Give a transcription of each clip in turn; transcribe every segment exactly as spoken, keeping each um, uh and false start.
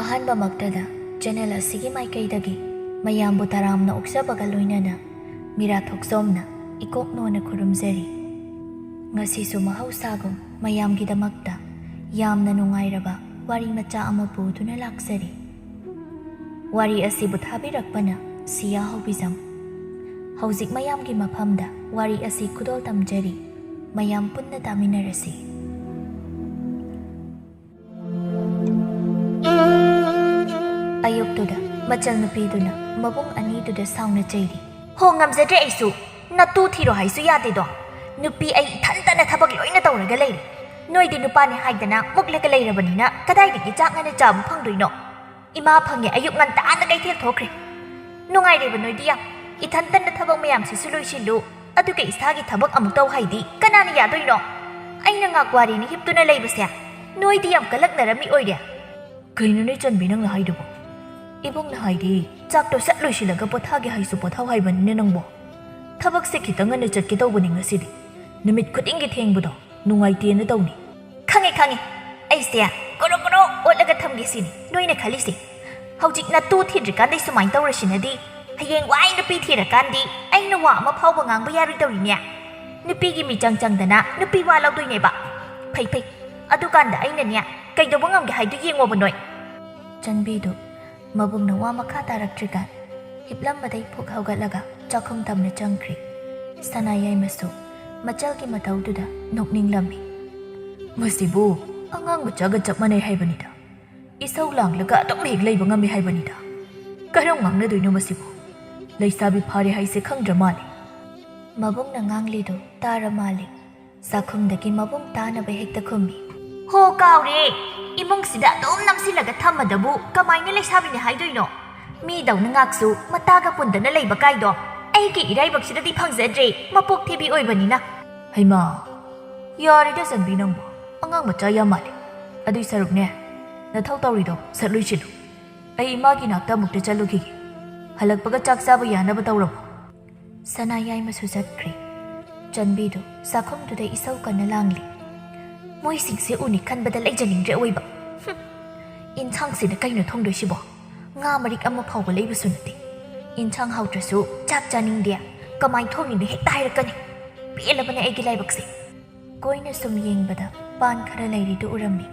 ꯑꯍꯥꯟꯕꯃꯛꯇꯗ channel ꯑꯁꯤꯒꯤ ꯃꯥꯏꯀꯩꯗꯒꯤ ꯃꯌꯥꯝꯕꯨ ꯇꯔꯥꯝꯅ ꯑꯣꯛꯆꯕꯒ ꯂꯣꯏꯅꯅ ꯃꯤꯔꯥ ꯊꯣꯛꯆꯣꯝꯅ ꯏꯀꯣꯛ ꯅꯣꯟꯅ ꯈꯨꯔꯨꯝꯖꯔꯤ꯫ ꯉꯁꯤꯁꯨ ꯃꯍꯧꯁꯥꯒꯨꯝ ꯃꯌꯥꯝꯒꯤꯗꯃꯛꯇ ꯌꯥꯝꯅ ꯅꯨꯡꯉꯥꯏꯔꯕ ꯋꯥꯔꯤ ꯃꯆꯥ ꯑꯃ ꯄꯨꯗꯨꯅ ꯂꯥꯛꯆꯔꯤ꯫ ꯋꯥꯔꯤ ꯑꯁꯤꯕꯨ ꯊꯥꯕꯤꯔꯛꯄꯅ ꯁꯤꯌꯥ ꯍꯧꯕꯤꯖꯝ꯫ ꯍꯧꯖꯤꯛ ꯃꯌꯥꯝꯒꯤ ꯃꯐꯝꯗ ꯋꯥꯔꯤ ꯑꯁꯤ ꯈꯨꯗꯣꯜ ꯇꯝꯖꯔꯤ꯫ ꯃꯌꯥꯝ ꯄꯨꯟꯅ ꯇꯥꯃꯤꯟꯅꯔꯁꯤ꯫ ꯑꯌꯨꯛꯇꯨꯗ ꯃꯆꯜ ꯅꯨꯄꯤꯗꯨꯅ ꯃꯕꯨꯡ ꯑꯅꯤꯗꯨꯗ ꯁꯥꯎꯅ ꯆꯩꯔꯤ꯫ "ꯍꯣ, ꯉꯝꯖꯗ꯭ꯔꯦ ꯑꯩꯁꯨ꯫ ꯅꯇꯨ ꯊꯤꯔꯣ ꯍꯥꯏꯁꯨ ꯌꯥꯗꯦꯗꯣ꯫ ꯅꯨꯄꯤ ꯑꯩ ꯏꯊꯟꯇꯅ ꯊꯕꯛ ꯂꯣꯏꯅ ꯇꯧꯔꯒ ꯂꯩꯔꯦ꯫ ꯅꯣꯏꯗꯤ ꯅꯨꯄꯥꯅꯤ ꯍꯥꯏꯗꯅ ꯃꯨꯛꯂꯒ ꯂꯩꯔꯕꯅꯤꯅ ꯀꯗꯥꯏꯗꯒꯤ ꯆꯥꯛ ꯉꯟꯅ ꯆꯥꯕ ꯐꯪꯗꯣꯏꯅꯣ? ꯏꯃꯥ ꯐꯪꯉꯦ ꯑꯌꯨꯛ ꯉꯟꯇꯥꯅ ꯀꯩꯊꯦꯜ ꯊꯣꯛꯈ꯭ꯔꯦ꯫ ꯅꯨꯡꯉꯥꯏꯔꯦꯕ ꯅꯣꯏꯗꯤ ꯌꯥꯝ꯫ ꯏꯊꯟꯇꯅ ꯊꯕꯛ ꯃꯌꯥꯝꯁꯤꯁꯨ ꯂꯣꯏꯁꯤꯜꯂꯨ, ꯑꯗꯨꯒ ꯏꯁꯥꯒꯤ ꯊꯕꯛ ꯑꯃꯨꯛ ꯇꯧ ꯍꯥꯏꯗꯤ ꯀꯅꯥꯅ ꯌꯥꯗꯣꯏꯅꯣ? ꯑꯩꯅ ꯉꯥꯛ ꯋꯥꯔꯦꯅ ꯍꯤꯞꯇꯨꯅ ꯂꯩꯕꯁꯦ ꯅꯣꯏꯗꯤ ꯌꯥꯝ ꯀꯜꯂꯛꯅꯔꯝꯃꯤ ꯑꯣꯏꯔꯦ꯫" "ꯀꯩꯅꯣꯅꯦ ꯆꯟꯕꯤ ꯅꯪꯅ ꯍꯥꯏꯗꯨꯕꯣ? ꯏꯕꯨꯡꯅ ꯍꯥꯏꯗꯤ ꯆꯥꯛꯇꯣ ꯁꯠ ꯂꯣꯏꯁꯤꯜꯂꯒ ꯄꯣꯊꯥꯒꯦ ꯍꯥꯏꯁꯨ ꯄꯣꯊꯥꯎ ꯍꯥꯏꯕꯅꯤꯅꯦ ꯅꯪꯕꯣ꯫ ꯊꯕꯛꯁꯦ ꯈꯤꯇꯪ ꯉꯟꯅ ꯆꯠꯀꯦ ꯇꯧꯕꯅꯤ ꯉꯁꯤꯗꯤ꯫ ꯅꯨꯃꯤꯠ ꯈꯨꯗꯤꯡꯒꯤ ꯊꯦꯡꯕꯗꯣ ꯅꯨꯡꯉꯥꯏꯇꯦꯅ ꯇꯧꯅꯤ꯫" "ꯈꯪꯉꯦ, ꯈꯪꯉꯦ꯫ ꯑꯩꯁꯦ ꯀꯣꯔꯣ ꯀꯣꯔꯣ ꯑꯣꯠꯂꯒ ꯊꯝꯒꯦ ꯁꯤꯅꯤ ꯅꯣꯏꯅ ꯈꯜꯂꯤꯁꯦ꯫ ꯍꯧꯖꯤꯛ ꯅꯇꯨ ꯊꯤꯗ꯭ꯔꯤꯀꯥꯟꯗꯩ ꯁꯨꯃꯥꯏꯅ ꯇꯧꯔꯁꯤꯅꯗꯤ ꯍꯌꯦꯡ ꯋꯥꯏ ꯅꯨꯄꯤ ꯊꯤꯔꯀꯥꯟꯗꯤ ꯑꯩꯅ ꯋꯥ ꯑꯃ ꯐꯥꯎꯕ ꯉꯥꯡꯕ ꯌꯥꯔꯣꯏꯗꯧꯔꯤꯅꯦ꯫ ꯅꯨꯄꯤꯒꯤ ꯃꯤꯆꯪ ꯆꯪꯗꯅ ꯅꯨꯄꯤ ꯋꯥ ꯂꯧꯗꯣꯏꯅꯦꯕ꯫ ꯐꯩ, ꯐꯩ꯫ ꯑꯗꯨꯀꯥꯟꯗ ꯑꯩꯅꯅꯦ ꯀꯩꯗꯧꯕ ꯉꯝꯒꯦ ꯍꯥꯏꯗꯨ ꯌꯦꯡꯉꯣꯕ ꯅꯣꯏ꯫" ꯆꯟꯕꯤꯗꯨ ꯃꯕꯨꯡꯅ ꯋꯥ ꯃꯈꯥ ꯇꯥꯔꯛꯇ꯭ꯔꯤꯀꯥꯟ ꯍꯤꯞꯂꯝꯕꯗꯩ ꯐꯨꯛ ꯍꯧꯒꯠꯂꯒ ꯆꯥꯛꯈꯨꯝ ꯇꯝꯅ ꯆꯪꯈ꯭ꯔꯤ꯫ ꯁꯅꯥ ꯌꯥꯏꯃꯁꯨ ꯃꯆꯜꯒꯤ ꯃꯇꯧꯗꯨꯗ ꯅꯣꯛꯅꯤꯡꯂꯝꯃꯤ꯫ "ꯃꯁꯤꯕꯨ ꯑꯉꯥꯡ ꯃꯆꯥꯒ ꯆꯞ ꯃꯥꯟꯅꯩ ꯍꯥꯏꯕꯅꯤꯗ꯫ ꯏꯁꯧ ꯂꯥꯡꯂꯒ ꯑꯗꯨꯝ ꯍꯦꯛ ꯂꯩꯕ ꯉꯝꯃꯤ ꯍꯥꯏꯕꯅꯤꯗ꯫ ꯀꯔꯝ ꯉꯥꯡꯅꯗꯣꯏꯅꯣ ꯃꯁꯤꯕꯨ? ꯂꯩꯁꯥꯕꯤ ꯐꯥꯔꯦ ꯍꯥꯏꯁꯦ ꯈꯪꯗ꯭ꯔ ꯃꯥꯜꯂꯦ꯫" ꯃꯕꯨꯡꯅ ꯉꯥꯡꯂꯤꯗꯨ ꯇꯥꯔ ꯃꯥꯜꯂꯦ꯫ ꯆꯥꯛꯈꯨꯝꯗꯒꯤ ꯃꯕꯨꯡ ꯇꯥꯅꯕ ꯍꯦꯛꯇ ꯈꯨꯝꯃꯤ꯫ "ꯍꯣ, ꯀꯥꯎꯔꯦ꯫ ꯏꯃꯨꯡꯁꯤꯗ ꯑꯗꯨꯝ ꯅꯝꯁꯤꯜꯂꯒ ꯊꯝꯃꯗꯕꯨ ꯀꯃꯥꯏꯅ ꯂꯩꯁꯥꯕꯤꯅꯤ ꯍꯥꯏꯗꯣꯏꯅꯣ? ꯃꯤꯗꯧꯅ ꯉꯥꯛꯁꯨ ꯃꯇꯥꯒ ꯄꯨꯟꯗꯅ ꯂꯩꯕ ꯀꯥꯏꯗꯣ ꯑꯩꯒꯤ ꯏꯔꯥꯏꯕꯛꯁꯤꯗꯗꯤ ꯐꯪꯖꯗ꯭ꯔꯦ, ꯃꯄꯣꯛ ꯊꯤꯕꯤ ꯑꯣꯏꯕꯅꯤꯅ꯫" "ꯍꯩꯃꯥ, ꯌꯥꯔꯦꯗ ꯆꯟꯕꯤ ꯅꯪꯕꯨ, ꯑꯉꯥꯡ ꯃꯆꯥ ꯌꯥꯝ ꯃꯥꯜꯂꯦ꯫ ꯑꯗꯨꯏ ꯁꯔꯨꯛꯅꯦ, ꯅꯊꯧ ꯇꯧꯔꯤꯗꯣ ꯁꯠ ꯂꯣꯏꯁꯤꯜꯂꯨ꯫ ꯑꯩ ꯏꯃꯥꯒꯤ ꯅꯥꯛꯇ ꯑꯃꯨꯛꯇ ꯆꯠꯂꯨꯈꯤꯒꯦ꯫ ꯍꯜꯂꯛꯄꯒ ꯆꯥꯛ ꯆꯥꯕ ꯌꯥꯅꯕ ꯇꯧꯔꯝꯃꯨ꯫" ꯁꯅꯥ ꯌꯥꯏꯃꯁꯨ ꯆꯠꯈ꯭ꯔꯦ꯫ ꯆꯟꯕꯤꯗꯨ ꯆꯥꯛꯈꯨꯝꯗꯨꯗ ꯏꯁꯧ ꯀꯟꯅ ꯂꯥꯡꯂꯤ꯫ "ꯃꯣꯏꯁꯤꯡꯁꯦ ꯎꯅꯤ ꯈꯟꯕꯗ ꯂꯩꯖꯅꯤꯡꯗ꯭ꯔꯦ ꯑꯑꯣꯏꯕ꯫ ꯍꯨꯝ꯫ "ꯏꯟꯁꯥꯡꯁꯤꯗ ꯀꯩꯅꯣ ꯊꯣꯡꯗꯣꯏꯁꯤꯕꯣ? ꯉꯥ ꯃꯔꯤꯛ ꯑꯃ ꯐꯥꯎꯕ ꯂꯩꯕꯁꯨ ꯅꯠꯇꯦ꯫ ꯏꯟꯁꯥꯡ ꯍꯥꯎꯇ꯭ꯔꯁꯨ ꯆꯥꯛ ꯆꯥꯅꯤꯡꯗꯦ, ꯀꯃꯥꯏ ꯊꯣꯡꯉꯤꯅꯣ ꯍꯦꯛꯇ ꯍꯥꯏꯔꯛꯀꯅꯤ꯫ ꯄꯦꯜꯂꯕꯅꯦ ꯑꯩꯒꯤ ꯂꯥꯏꯕꯛꯁꯦ"꯫ ꯀꯣꯏꯅ ꯁꯨꯝ ꯌꯦꯡꯕꯗ ꯄꯥꯟ ꯈꯔ ꯂꯩꯔꯤꯗꯨ ꯎꯔꯝꯃꯤ꯫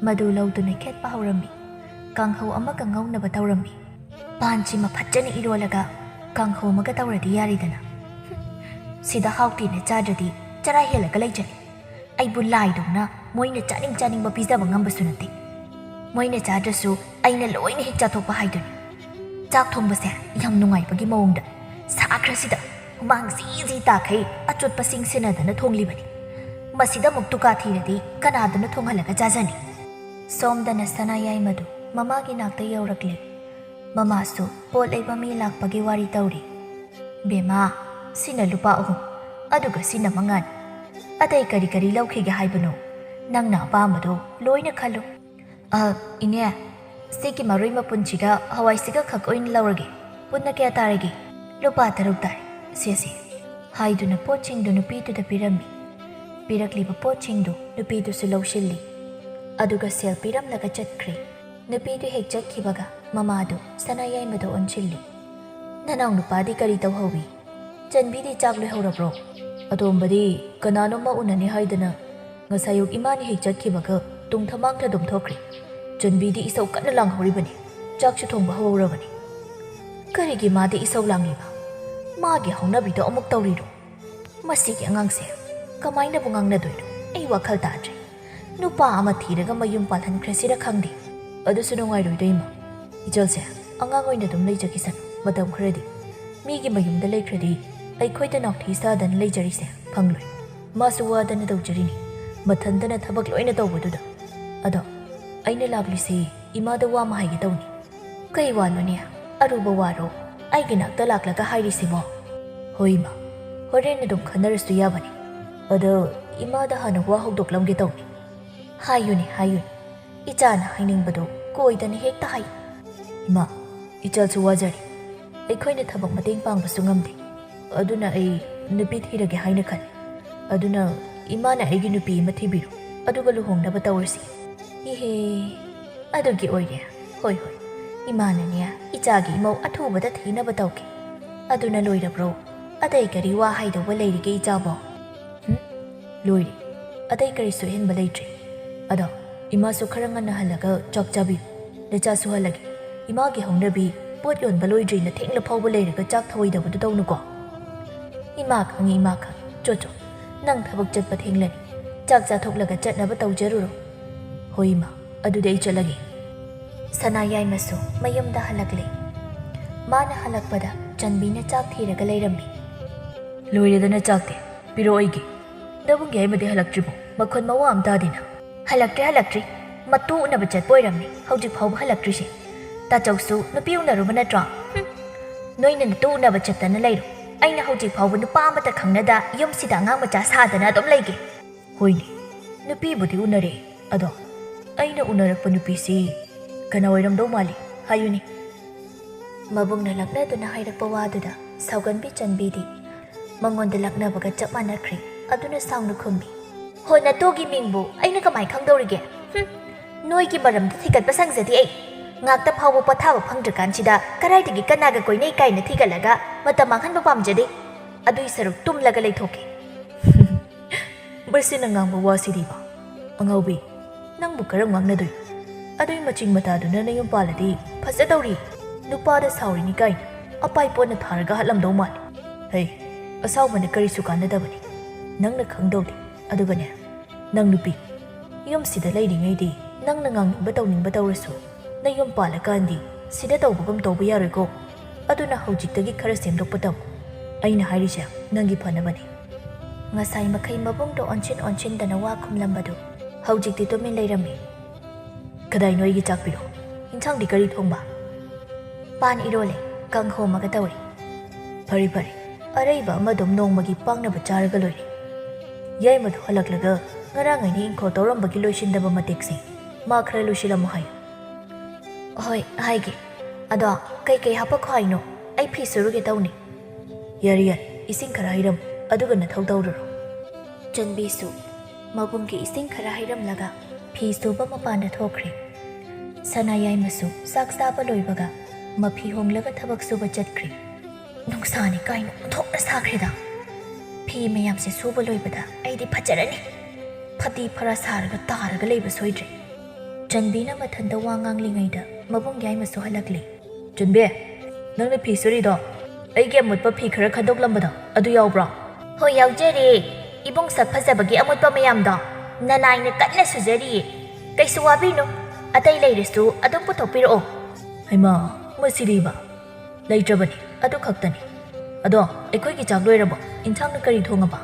ꯃꯗꯨ ꯂꯧꯗꯨꯅ ꯈꯦꯠꯄ ꯍꯧꯔꯝꯃꯤ꯫ ꯀꯥꯡꯍꯧ ꯑꯃꯒ ꯉꯧꯅꯕ ꯇꯧꯔꯝꯃꯤ꯫ "ꯄꯥꯟꯁꯤꯃ ꯐꯖꯅ ꯏꯔꯣꯜꯂꯒ ꯀꯥꯡꯍꯧ ꯑꯃꯒ ꯇꯧꯔꯗꯤ ꯌꯥꯔꯦꯗꯅ꯫ ꯁꯤꯗ ꯍꯥꯎꯇꯦꯅ ꯆꯥꯗ꯭ꯔꯗꯤ ꯆꯔꯥ ꯍꯦꯜꯂꯒ ꯂꯩꯖꯅꯤ꯫ ꯑꯩꯕꯨ ꯂꯥꯏꯗꯧꯅ ꯃꯣꯏꯅ ꯆꯥꯅꯤꯡ ꯆꯥꯅꯤꯡꯕ ꯄꯤꯖꯕ ꯉꯝꯕꯁꯨ ꯅꯠꯇꯦ꯫ ꯃꯣꯏꯅ ꯆꯥꯗ꯭ꯔꯁꯨ ꯑꯩꯅ ꯂꯣꯏꯅ ꯍꯦꯛ ꯆꯥꯊꯣꯛꯄ ꯍꯥꯏꯗꯨꯅꯤ"꯫ ꯆꯥꯛ ꯊꯣꯡꯕꯁꯦ ꯌꯥꯝ ꯅꯨꯡꯉꯥꯏꯕꯒꯤ ꯃꯑꯣꯡꯗ ꯁꯥꯈ꯭ꯔꯁꯤꯗ ꯍꯨꯃꯥꯡ ꯖꯤ ꯖꯤ ꯇꯥꯈꯩ ꯑꯆꯣꯠꯄꯁꯤꯡ ꯁꯤꯟꯅꯗꯅ ꯊꯣꯡꯂꯤꯕꯅꯤ꯫ ꯃꯁꯤꯗ ꯑꯃꯨꯛ ꯇꯨꯀꯥ ꯊꯤꯔꯗꯤ ꯀꯅꯥꯗꯅ ꯊꯣꯡꯍꯜꯂꯒ ꯆꯥꯖꯅꯤ? ꯁꯣꯝꯗꯅ ꯁꯅꯥ ꯌꯥꯏꯃꯗꯨ ꯃꯃꯥꯒꯤ ꯅꯥꯛꯇ ꯌꯧꯔꯛꯂꯦ꯫ ꯃꯃꯥꯁꯨ ꯄꯣꯠ ꯂꯩꯕ ꯃꯤ ꯂꯥꯛꯄꯒꯤ ꯋꯥꯔꯤ ꯇꯧꯔꯤ꯫ "ꯕꯦꯝꯃ, ꯁꯤꯅ ꯂꯨꯄꯥ ꯑꯍꯨꯝ, ꯑꯗꯨꯒ ꯁꯤꯅ ꯃꯉꯥꯅꯤ꯫ ꯑꯇꯩ ꯀꯔꯤ ꯀꯔꯤ ꯂꯧꯈꯤꯒꯦ ꯍꯥꯏꯕꯅꯣ? ꯅꯪꯅ ꯑꯄꯥꯝꯕꯗꯣ ꯂꯣꯏꯅ ꯈꯜꯂꯨ"꯫ "ꯑ, ꯏꯅꯦ, ꯁꯤꯒꯤ ꯃꯔꯣꯏ ꯃꯄꯨꯟꯁꯤꯒ ꯍꯋꯥꯏꯁꯤꯒ ꯈꯛ ꯑꯣꯏꯅ ꯂꯧꯔꯒꯦ꯫ ꯄꯨꯟꯅ ꯀꯌꯥ ꯇꯥꯔꯒꯦ?" "ꯂꯨꯄꯥ ꯇꯔꯨꯛ ꯇꯥꯔꯦ, ꯁꯦꯁꯦ", ꯍꯥꯏꯗꯨꯅ ꯄꯣꯠꯁꯤꯡꯗꯨ ꯅꯨꯄꯤꯗꯨꯗ ꯄꯤꯔꯝꯃꯤ꯫ ꯄꯤꯔꯛꯂꯤꯕ ꯄꯣꯠꯁꯤꯡꯗꯨ ꯅꯨꯄꯤꯗꯨꯁꯨ ꯂꯧꯁꯤꯜꯂꯤ꯫ ꯑꯗꯨꯒ ꯁꯦꯜ ꯄꯤꯔꯝꯂꯒ ꯆꯠꯈ꯭ꯔꯦ꯫ ꯅꯨꯄꯤꯗꯨ ꯍꯦꯛ ꯆꯠꯈꯤꯕꯒ ꯃꯃꯥꯗꯨ ꯁꯅꯥ ꯌꯥꯏꯃꯗ ꯑꯣꯟꯁꯤꯜꯂꯤ꯫ "ꯅꯅꯥꯎ ꯅꯨꯄꯥꯗꯤ ꯀꯔꯤ ꯇꯧꯍꯧꯏ? ꯆꯟꯕꯤꯗꯤ ꯆꯥꯛ ꯂꯣꯏꯍꯧꯔꯕ꯭ꯔꯣ?" "ꯑꯇꯣꯝꯕꯗꯤ ꯀꯅꯥꯅꯣꯝꯃ ꯎꯅꯅꯤ ꯍꯥꯏꯗꯅ ꯉꯁꯥꯏ ꯑꯌꯨꯛ ꯏꯃꯥꯅ ꯍꯦꯛ ꯆꯠꯈꯤꯕꯒ ꯇꯨꯡ ꯊꯃꯥꯡꯊ ꯑꯗꯨꯝ ꯊꯣꯛꯈ꯭ꯔꯦ꯫ ꯆꯟꯕꯤꯗꯤ ꯏꯁꯧ ꯀꯟꯅ ꯂꯥꯡꯍꯧꯔꯤꯕꯅꯤ꯫ ꯆꯥꯛꯁꯨ ꯊꯣꯡꯕ ꯍꯧꯍꯧꯔꯕꯅꯤ꯫ ꯀꯔꯤꯒꯤ ꯃꯥꯗꯤ ꯏꯁꯧ ꯂꯥꯡꯂꯤꯕ? ꯃꯥꯒꯤ ꯍꯧꯅꯕꯤꯗꯣ ꯑꯃꯨꯛ ꯇꯧꯔꯤꯔꯣ? ꯃꯁꯤꯒꯤ ꯑꯉꯥꯡꯁꯦ ꯀꯃꯥꯏꯅꯕꯨ ꯉꯥꯡꯅꯗꯣꯏꯅꯣ? ꯑꯩ ꯋꯥꯈꯜ ꯇꯥꯗ꯭ꯔꯦ꯫ ꯅꯨꯄꯥ ꯑꯃ ꯊꯤꯔꯒ ꯃꯌꯨꯝ ꯄꯥꯜꯍꯟꯈ꯭ꯔꯁꯤꯔ ꯈꯪꯗꯦ꯫ ꯑꯗꯨꯁꯨ ꯅꯨꯡꯉꯥꯏꯔꯣꯏꯗꯣꯏꯃ꯫ ꯏꯆꯜꯁꯦ ꯑꯉꯥꯡ ꯑꯣꯏꯅ ꯑꯗꯨꯝ ꯂꯩꯖꯈꯤꯁꯅꯨ ꯃꯇꯝ ꯈꯔꯗꯤ꯫ ꯃꯤꯒꯤ ꯃꯌꯨꯝꯗ ꯂꯩꯈ꯭ꯔꯗꯤ ꯑꯩꯈꯣꯏꯗ ꯅꯥꯎꯊꯤ ꯁꯥꯗꯅ ꯂꯩꯖꯔꯤꯁꯦ ꯐꯪꯂꯣꯏ꯫ ꯃꯥꯁꯨ ꯋꯥꯗꯅ ꯇꯧꯖꯔꯤꯅꯤ, ꯃꯊꯟꯇꯅ ꯊꯕꯛ ꯂꯣꯏꯅ ꯇꯧꯕꯗꯨꯗ꯫ ꯑꯗꯣ ꯑꯩꯅ ꯂꯥꯛꯂꯤꯁꯤ ꯏꯃꯥꯗ ꯋꯥ ꯑꯃ ꯍꯥꯏꯒꯦ ꯇꯧꯅꯤ"꯫ "ꯀꯩ ꯋꯥꯅꯣꯅꯦ? ꯑꯔꯨꯕ ꯋꯥꯔꯣ ꯑꯩꯒꯤ ꯅꯥꯛꯇ ꯂꯥꯛꯂꯒ ꯍꯥꯏꯔꯤꯁꯤꯕꯣ?" "ꯍꯣꯏ ꯏꯃꯥ, ꯍꯣꯔꯦꯟ ꯑꯗꯨꯝ ꯈꯟꯅꯔꯁꯨ ꯌꯥꯕꯅꯤ꯫ ꯑꯗꯣ ꯏꯃꯥꯗ ꯍꯥꯟꯅ ꯋꯥ ꯍꯧꯗꯣꯛꯂꯝꯒꯦ ꯇꯧꯅꯤ"꯫ "ꯍꯥꯏꯌꯨꯅꯦ, ꯍꯥꯏꯌꯨꯅꯦ, ꯏꯆꯥꯅ ꯍꯥꯏꯅꯤꯡꯕꯗꯣ ꯀꯣꯏꯗꯅ ꯍꯦꯛꯇ ꯍꯥꯏꯌꯨ"꯫ "ꯏꯃꯥ, ꯏꯆꯜꯁꯨ ꯋꯥꯖꯔꯤ꯫ ꯑꯩꯈꯣꯏꯅ ꯊꯕꯛ ꯃꯇꯦꯡ ꯄꯥꯡꯕꯁꯨ ꯉꯝꯗꯦ꯫ ꯑꯗꯨꯅ ꯑꯩ ꯅꯨꯄꯤ ꯊꯤꯔꯒꯦ ꯍꯥꯏꯅ ꯈꯜꯂꯤ꯫ ꯑꯗꯨꯅ ꯏꯃꯥꯅ ꯑꯩꯒꯤ ꯅꯨꯄꯤ ꯑꯃ ꯊꯤꯕꯤꯔꯣ, ꯑꯗꯨꯒ ꯂꯨꯍꯣꯡꯅꯕ ꯇꯧꯔꯁꯤ"꯫ "ꯏꯍꯦ, ꯑꯗꯨꯒꯤ ꯑꯣꯏꯔꯦ꯫ ꯍꯣꯏ ꯍꯣꯏ, ꯏꯃꯥꯅꯅꯦ ꯏꯆꯥꯒꯤ ꯏꯃꯧ ꯑꯊꯨꯕꯗ ꯊꯤꯅꯕ ꯇꯧꯒꯦ꯫ ꯑꯗꯨꯅ ꯂꯣꯏꯔꯕ꯭ꯔꯣ? ꯑꯇꯩ ꯀꯔꯤ ꯋꯥ ꯍꯥꯏꯗꯧꯕ ꯂꯩꯔꯤꯒꯦ ꯏꯆꯥꯕꯣ? ꯍꯨꯝ? ꯂꯣꯏꯔꯦ꯫ ꯑꯇꯩ ꯀꯔꯤꯁꯨ ꯑꯍꯦꯟꯕ ꯂꯩꯇ꯭ꯔꯦ꯫ ꯑꯗꯣ ꯏꯃꯥꯁꯨ ꯈꯔ ꯉꯟꯅ ꯍꯜꯂꯒ ꯆꯥꯛ ꯆꯥꯕꯤꯌꯨ꯫ ꯅꯆꯥꯁꯨ ꯍꯜꯂꯒꯦ꯫ ꯏꯃꯥꯒꯤ ꯍꯧꯅꯕꯤ ꯄꯣꯠ ꯌꯣꯟꯕ ꯂꯣꯏꯗ꯭ꯔꯤꯅ ꯊꯦꯡꯂ ꯐꯥꯎꯕ ꯂꯩꯔꯒ ꯆꯥꯛ ꯊꯧꯑꯣꯏꯗꯕꯗꯨ ꯇꯧꯅꯨꯀꯣ꯫ ꯏꯃꯥ ꯈꯪꯉꯤ, ꯏꯃꯥ ꯈꯪꯉꯤ꯫ ꯆꯣ ꯆꯣ, ꯅꯪ ꯊꯕꯛ ꯆꯠꯄ ꯊꯦꯡꯂꯅꯤ꯫ ꯆꯥꯛ ꯆꯥꯊꯣꯛꯂꯒ ꯆꯠꯅꯕ ꯇꯧꯖꯔꯨꯔꯣ꯫ ꯍꯣꯏ ꯏꯃꯥ, ꯑꯗꯨꯗꯤ ꯑꯩ ꯆꯠꯂꯒꯦ꯫ ꯁꯅꯥ ꯌꯥꯏꯃꯁꯨ ꯃꯌꯨꯝꯗ ꯍꯜꯂꯛꯂꯦ꯫ ꯃꯥꯅ ꯍꯜꯂꯛꯄꯗ ꯆꯟꯕꯤꯅ ꯆꯥꯛ ꯊꯤꯔꯒ ꯂꯩꯔꯝꯃꯤ꯫ ꯂꯣꯏꯔꯦꯗꯅ ꯆꯥꯛꯇꯤ, ꯄꯤꯔꯛꯑꯣ ꯑꯩꯒꯤ꯫ ꯅꯕꯨꯡ ꯌꯥꯏꯃꯗꯤ ꯍꯜꯂꯛꯇ꯭ꯔꯤꯕꯣ? ꯃꯈꯣꯟ ꯃꯋꯥ ꯑꯃ ꯇꯥꯗꯦꯅ꯫ ꯍꯜꯂꯛꯇ꯭ꯔꯤ, ꯍꯜꯂꯛꯇ꯭ꯔꯤ꯫ ꯃꯇꯨ ꯎꯅꯕ ꯆꯠꯄ ꯑꯣꯏꯔꯝꯅꯤ ꯍꯧꯖꯤꯛ ꯐꯥꯎꯕ ꯍꯜꯂꯛꯇ꯭ꯔꯤꯁꯦ꯫ ꯇꯥꯆꯧꯁꯨ ꯅꯨꯄꯤ ꯎꯅꯔꯨꯕ ꯅꯠꯇ꯭ꯔꯣ? ꯍꯨꯝ꯫ ꯅꯣꯏꯅ ꯅꯇꯨ ꯎꯅꯕ ꯆꯠꯇꯅ ꯂꯩꯔꯣ꯫ ꯑꯩꯅ ꯍꯧꯖꯤꯛ ꯐꯥꯎꯕ ꯅꯨꯄꯥ ꯑꯃꯠꯇ ꯈꯪꯅꯗ ꯌꯨꯝꯁꯤꯗ ꯑꯉꯥꯡ ꯃꯆꯥ ꯁꯥꯗꯅ ꯑꯗꯨꯝ ꯂꯩꯒꯦ꯫ ꯍꯣꯏꯅꯦ, ꯅꯨꯄꯤꯕꯨꯗꯤ ꯎꯅꯔꯦ, ꯑꯗꯣ ꯑꯩꯅ ꯎꯅꯔꯛꯄ ꯅꯨꯄꯤꯁꯤ ꯀꯅꯥ ꯑꯣꯏꯔꯝꯗꯧ ꯃꯥꯜꯂꯤ? ꯍꯥꯏꯌꯨꯅꯦ꯫ ꯃꯕꯨꯡꯅ ꯂꯛꯅꯗꯨꯅ ꯍꯥꯏꯔꯛꯄ ꯋꯥꯗꯨꯗ ꯁꯥꯎꯒꯟꯕꯤ ꯆꯟꯕꯤꯗꯤ ꯃꯉꯣꯟꯗ ꯂꯛꯅꯕꯒ ꯆꯞ ꯃꯥꯟꯅꯈ꯭ꯔꯦ꯫ ꯑꯗꯨꯅ ꯁꯥꯎꯅ ꯈꯨꯝꯃꯤ, "ꯍꯣ, ꯅꯇꯨꯒꯤ ꯃꯤꯡꯕꯨ ꯑꯩꯅ ꯀꯃꯥꯏ ꯈꯪꯗꯧꯔꯤꯒꯦ? ꯍꯨꯝ, ꯅꯣꯏꯒꯤ ꯃꯔꯝꯗ ꯊꯤꯒꯠꯄ ꯁꯪꯖꯗꯦ ꯑꯩ꯫ ꯉꯥꯛꯇ ꯐꯥꯎꯕ ꯄꯣꯊꯥꯕ ꯐꯪꯗ꯭ꯔꯀꯥꯟꯁꯤꯗ ꯀꯗꯥꯏꯗꯒꯤ ꯀꯅꯥꯒ ꯀꯣꯏꯅꯩ ꯀꯥꯏꯅ ꯊꯤꯒꯠꯂꯒ ꯃꯇꯝ ꯃꯥꯡꯍꯟꯕ ꯄꯥꯝꯖꯗꯦ꯫ ꯑꯗꯨꯏ ꯁꯔꯨꯛ ꯇꯨꯝꯂꯒ ꯂꯩꯊꯣꯛꯀꯦ꯫" ꯃꯁꯤꯅ ꯉꯥꯡꯕ ꯋꯥꯁꯤꯗꯤꯕ꯫ ꯑꯉꯥꯎꯕꯤ, ꯅꯪꯕꯨ ꯀꯔꯝ ꯉꯥꯡꯅꯗꯣꯏꯅꯣ? ꯑꯗꯨꯏ ꯃꯆꯤꯡ ꯃꯇꯥꯗꯨꯅ ꯅꯌꯨꯝ ꯄꯥꯜꯂꯗꯤ ꯐꯖꯗꯧꯔꯤ꯫ ꯅꯨꯄꯥꯗ ꯁꯥꯎꯔꯤꯅꯤ ꯀꯥꯏꯅ ꯑꯄꯥꯏ ꯄꯣꯠꯅ ꯊꯥꯔꯒ ꯍꯥꯠꯂꯝꯗꯧ ꯃꯥꯜꯂꯤ꯫ ꯍꯩ, ꯑꯁꯥꯎꯕꯅ ꯀꯔꯤꯁꯨ ꯀꯥꯟꯅꯗꯕꯅꯤ꯫ ꯅꯪꯅ ꯈꯪꯗꯧꯗꯦ꯫ ꯑꯗꯨꯒꯅꯦ, ꯅꯪ ꯅꯨꯄꯤ, ꯌꯨꯝꯁꯤꯗ ꯂꯩꯔꯤꯉꯩꯗꯤ ꯅꯪꯅ ꯉꯥꯡꯅꯤꯡꯕ ꯇꯧꯅꯤꯡꯕ ꯇꯧꯔꯁꯨ, ꯅꯌꯨꯝ ꯄꯥꯜꯂꯀꯥꯟꯗꯤ ꯁꯤꯗ ꯇꯧꯕꯒꯨꯝ ꯇꯧꯕ ꯌꯥꯔꯣꯏꯀꯣ꯫ ꯑꯗꯨꯅ ꯍꯧꯖꯤꯛꯇꯒꯤ ꯈꯔ ꯁꯦꯝꯗꯣꯛꯄ ꯇꯝꯃꯨ꯫ ꯑꯩꯅ ꯍꯥꯏꯔꯤꯁꯦ ꯅꯪꯒꯤ ꯐꯅꯕꯅꯤ꯫ ꯉꯁꯥꯏ ꯃꯈꯩ ꯃꯕꯨꯡꯗꯣ ꯑꯣꯟꯁꯤꯟ ꯑꯣꯟꯁꯤꯟꯗꯅ ꯋꯥ ꯈꯨꯝꯂꯝꯕꯗꯨ ꯍꯧꯖꯤꯛꯇꯤ ꯇꯨꯃꯤꯟ ꯂꯩꯔꯝꯃꯤ꯫ "ꯀꯗꯥꯏ ꯅꯣꯏꯒꯤ ꯆꯥꯛ ꯄꯤꯔꯣ? ꯏꯟꯁꯥꯡꯗꯤ ꯀꯔꯤ ꯊꯣꯡꯕ?" "ꯄꯥꯟ ꯏꯔꯣꯜꯂꯦ, ꯀꯥꯡꯍꯧ ꯑꯃꯒ ꯇꯧꯔꯦ꯫" "ꯐꯔꯦ ꯐꯔꯦ, ꯑꯔꯩꯕ ꯑꯃ ꯑꯗꯨꯝ ꯅꯣꯡꯃꯒꯤ ꯄꯥꯡꯅꯕ ꯆꯥꯔꯒ ꯂꯣꯏꯔꯦ꯫" ꯌꯥꯏꯃꯗꯨ ꯍꯜꯂꯛꯂꯒ ꯉꯔꯥꯡ ꯑꯩꯅ ꯏꯪꯈꯣꯜ ꯇꯧꯔꯝꯕꯒꯤ ꯂꯣꯏꯁꯤꯟꯗꯕ ꯃꯇꯦꯛꯁꯦ ꯃꯥ ꯈꯔ ꯂꯣꯏꯁꯤꯜꯂꯝꯃꯨ ꯍꯥꯏꯌꯨ꯫ "ꯍꯣꯏ, ꯍꯥꯏꯒꯦ꯫ ꯑꯗꯣ ꯀꯩꯀꯩ ꯍꯥꯞꯄꯛꯈꯣ ꯍꯥꯏꯅꯣ? ꯑꯩ ꯐꯤ ꯁꯨꯔꯨꯒꯦ ꯇꯧꯅꯤ꯫" "ꯌꯥꯔꯦ ꯌꯥꯔꯦ, ꯏꯁꯤꯡ ꯈꯔ ꯍꯩꯔꯝꯃꯨ, ꯑꯗꯨꯒ ꯅꯊꯧ ꯇꯧꯔꯨꯔꯣ꯫" ꯆꯟꯕꯤꯁꯨ ꯃꯕꯨꯡꯒꯤ ꯏꯁꯤꯡ ꯈꯔ ꯍꯩꯔꯝꯂꯒ ꯐꯤ ꯁꯨꯕ ꯃꯄꯥꯟꯗ ꯊꯣꯛꯈ꯭ꯔꯦ꯫ ꯁꯅꯥꯌꯥꯏꯃꯁꯨ ꯆꯥꯛ ꯆꯥꯕ ꯂꯣꯏꯕꯒ ꯃꯐꯤ ꯍꯣꯡꯂꯒ ꯊꯕꯛ ꯁꯨꯕ ꯆꯠꯈ꯭ꯔꯦ꯫ ꯅꯨꯡꯁꯥꯅꯤ ꯀꯥꯏꯅ ꯑꯣꯟꯊꯣꯛꯅ ꯁꯥꯈ꯭ꯔꯦꯗ꯫ ꯐꯤ ꯃꯌꯥꯝꯁꯦ ꯁꯨꯕ ꯂꯣꯏꯕꯗ ꯑꯩꯗꯤ ꯐꯖꯔꯅꯤ꯫ ꯐꯗꯤ ꯐꯔꯥ ꯁꯥꯔꯒ ꯇꯥꯔꯒ ꯂꯩꯕ ꯁꯣꯏꯗ꯭ꯔꯦ꯫ ꯆꯟꯕꯤꯅ ꯃꯊꯟꯇ ꯋꯥ ꯉꯥꯡꯂꯤꯉꯩꯗ ꯃꯕꯨꯡ ꯌꯥꯏꯃꯁꯨ ꯍꯜꯂꯛꯂꯦ꯫ ꯆꯟꯕꯤ, ꯅꯪꯅ ꯐꯤ ꯁꯨꯔꯤꯗꯣ ꯑꯩꯒꯤ ꯑꯃꯣꯠꯄ ꯐꯤ ꯈꯔ ꯈꯟꯗꯣꯛꯂꯝꯕꯗꯣ ꯑꯗꯨ ꯌꯥꯎꯕ꯭ꯔꯣ? ꯍꯣꯏ, ꯌꯥꯎꯖꯔꯦ꯫ ꯏꯕꯨꯡ ꯁꯛ ꯐꯖꯕꯒꯤ ꯑꯃꯣꯠꯄ ꯃꯌꯥꯝꯗꯣ ꯅꯅꯥꯏꯅ ꯀꯟꯅ ꯁꯨꯖꯔꯤꯌꯦ꯫ ꯀꯩꯁꯨ ꯋꯥꯕꯤꯅꯨ, ꯑꯇꯩ ꯂꯩꯔꯁꯨ ꯑꯗꯨꯝ ꯄꯨꯊꯣꯛꯄꯤꯔꯛꯑꯣ꯫ ꯍꯩꯃꯥ, ꯃꯁꯤꯗꯤꯕ꯫ ꯂꯩꯇ꯭ꯔꯕꯅꯤ, ꯑꯗꯨ ꯈꯛꯇꯅꯤ꯫ ꯑꯗꯣ ꯑꯩꯈꯣꯏꯒꯤ ꯆꯥꯛ ꯂꯣꯏꯔꯕꯣ? ꯏꯟꯁꯥꯡꯅ ꯀꯔꯤ ꯊꯣꯡꯉꯕ?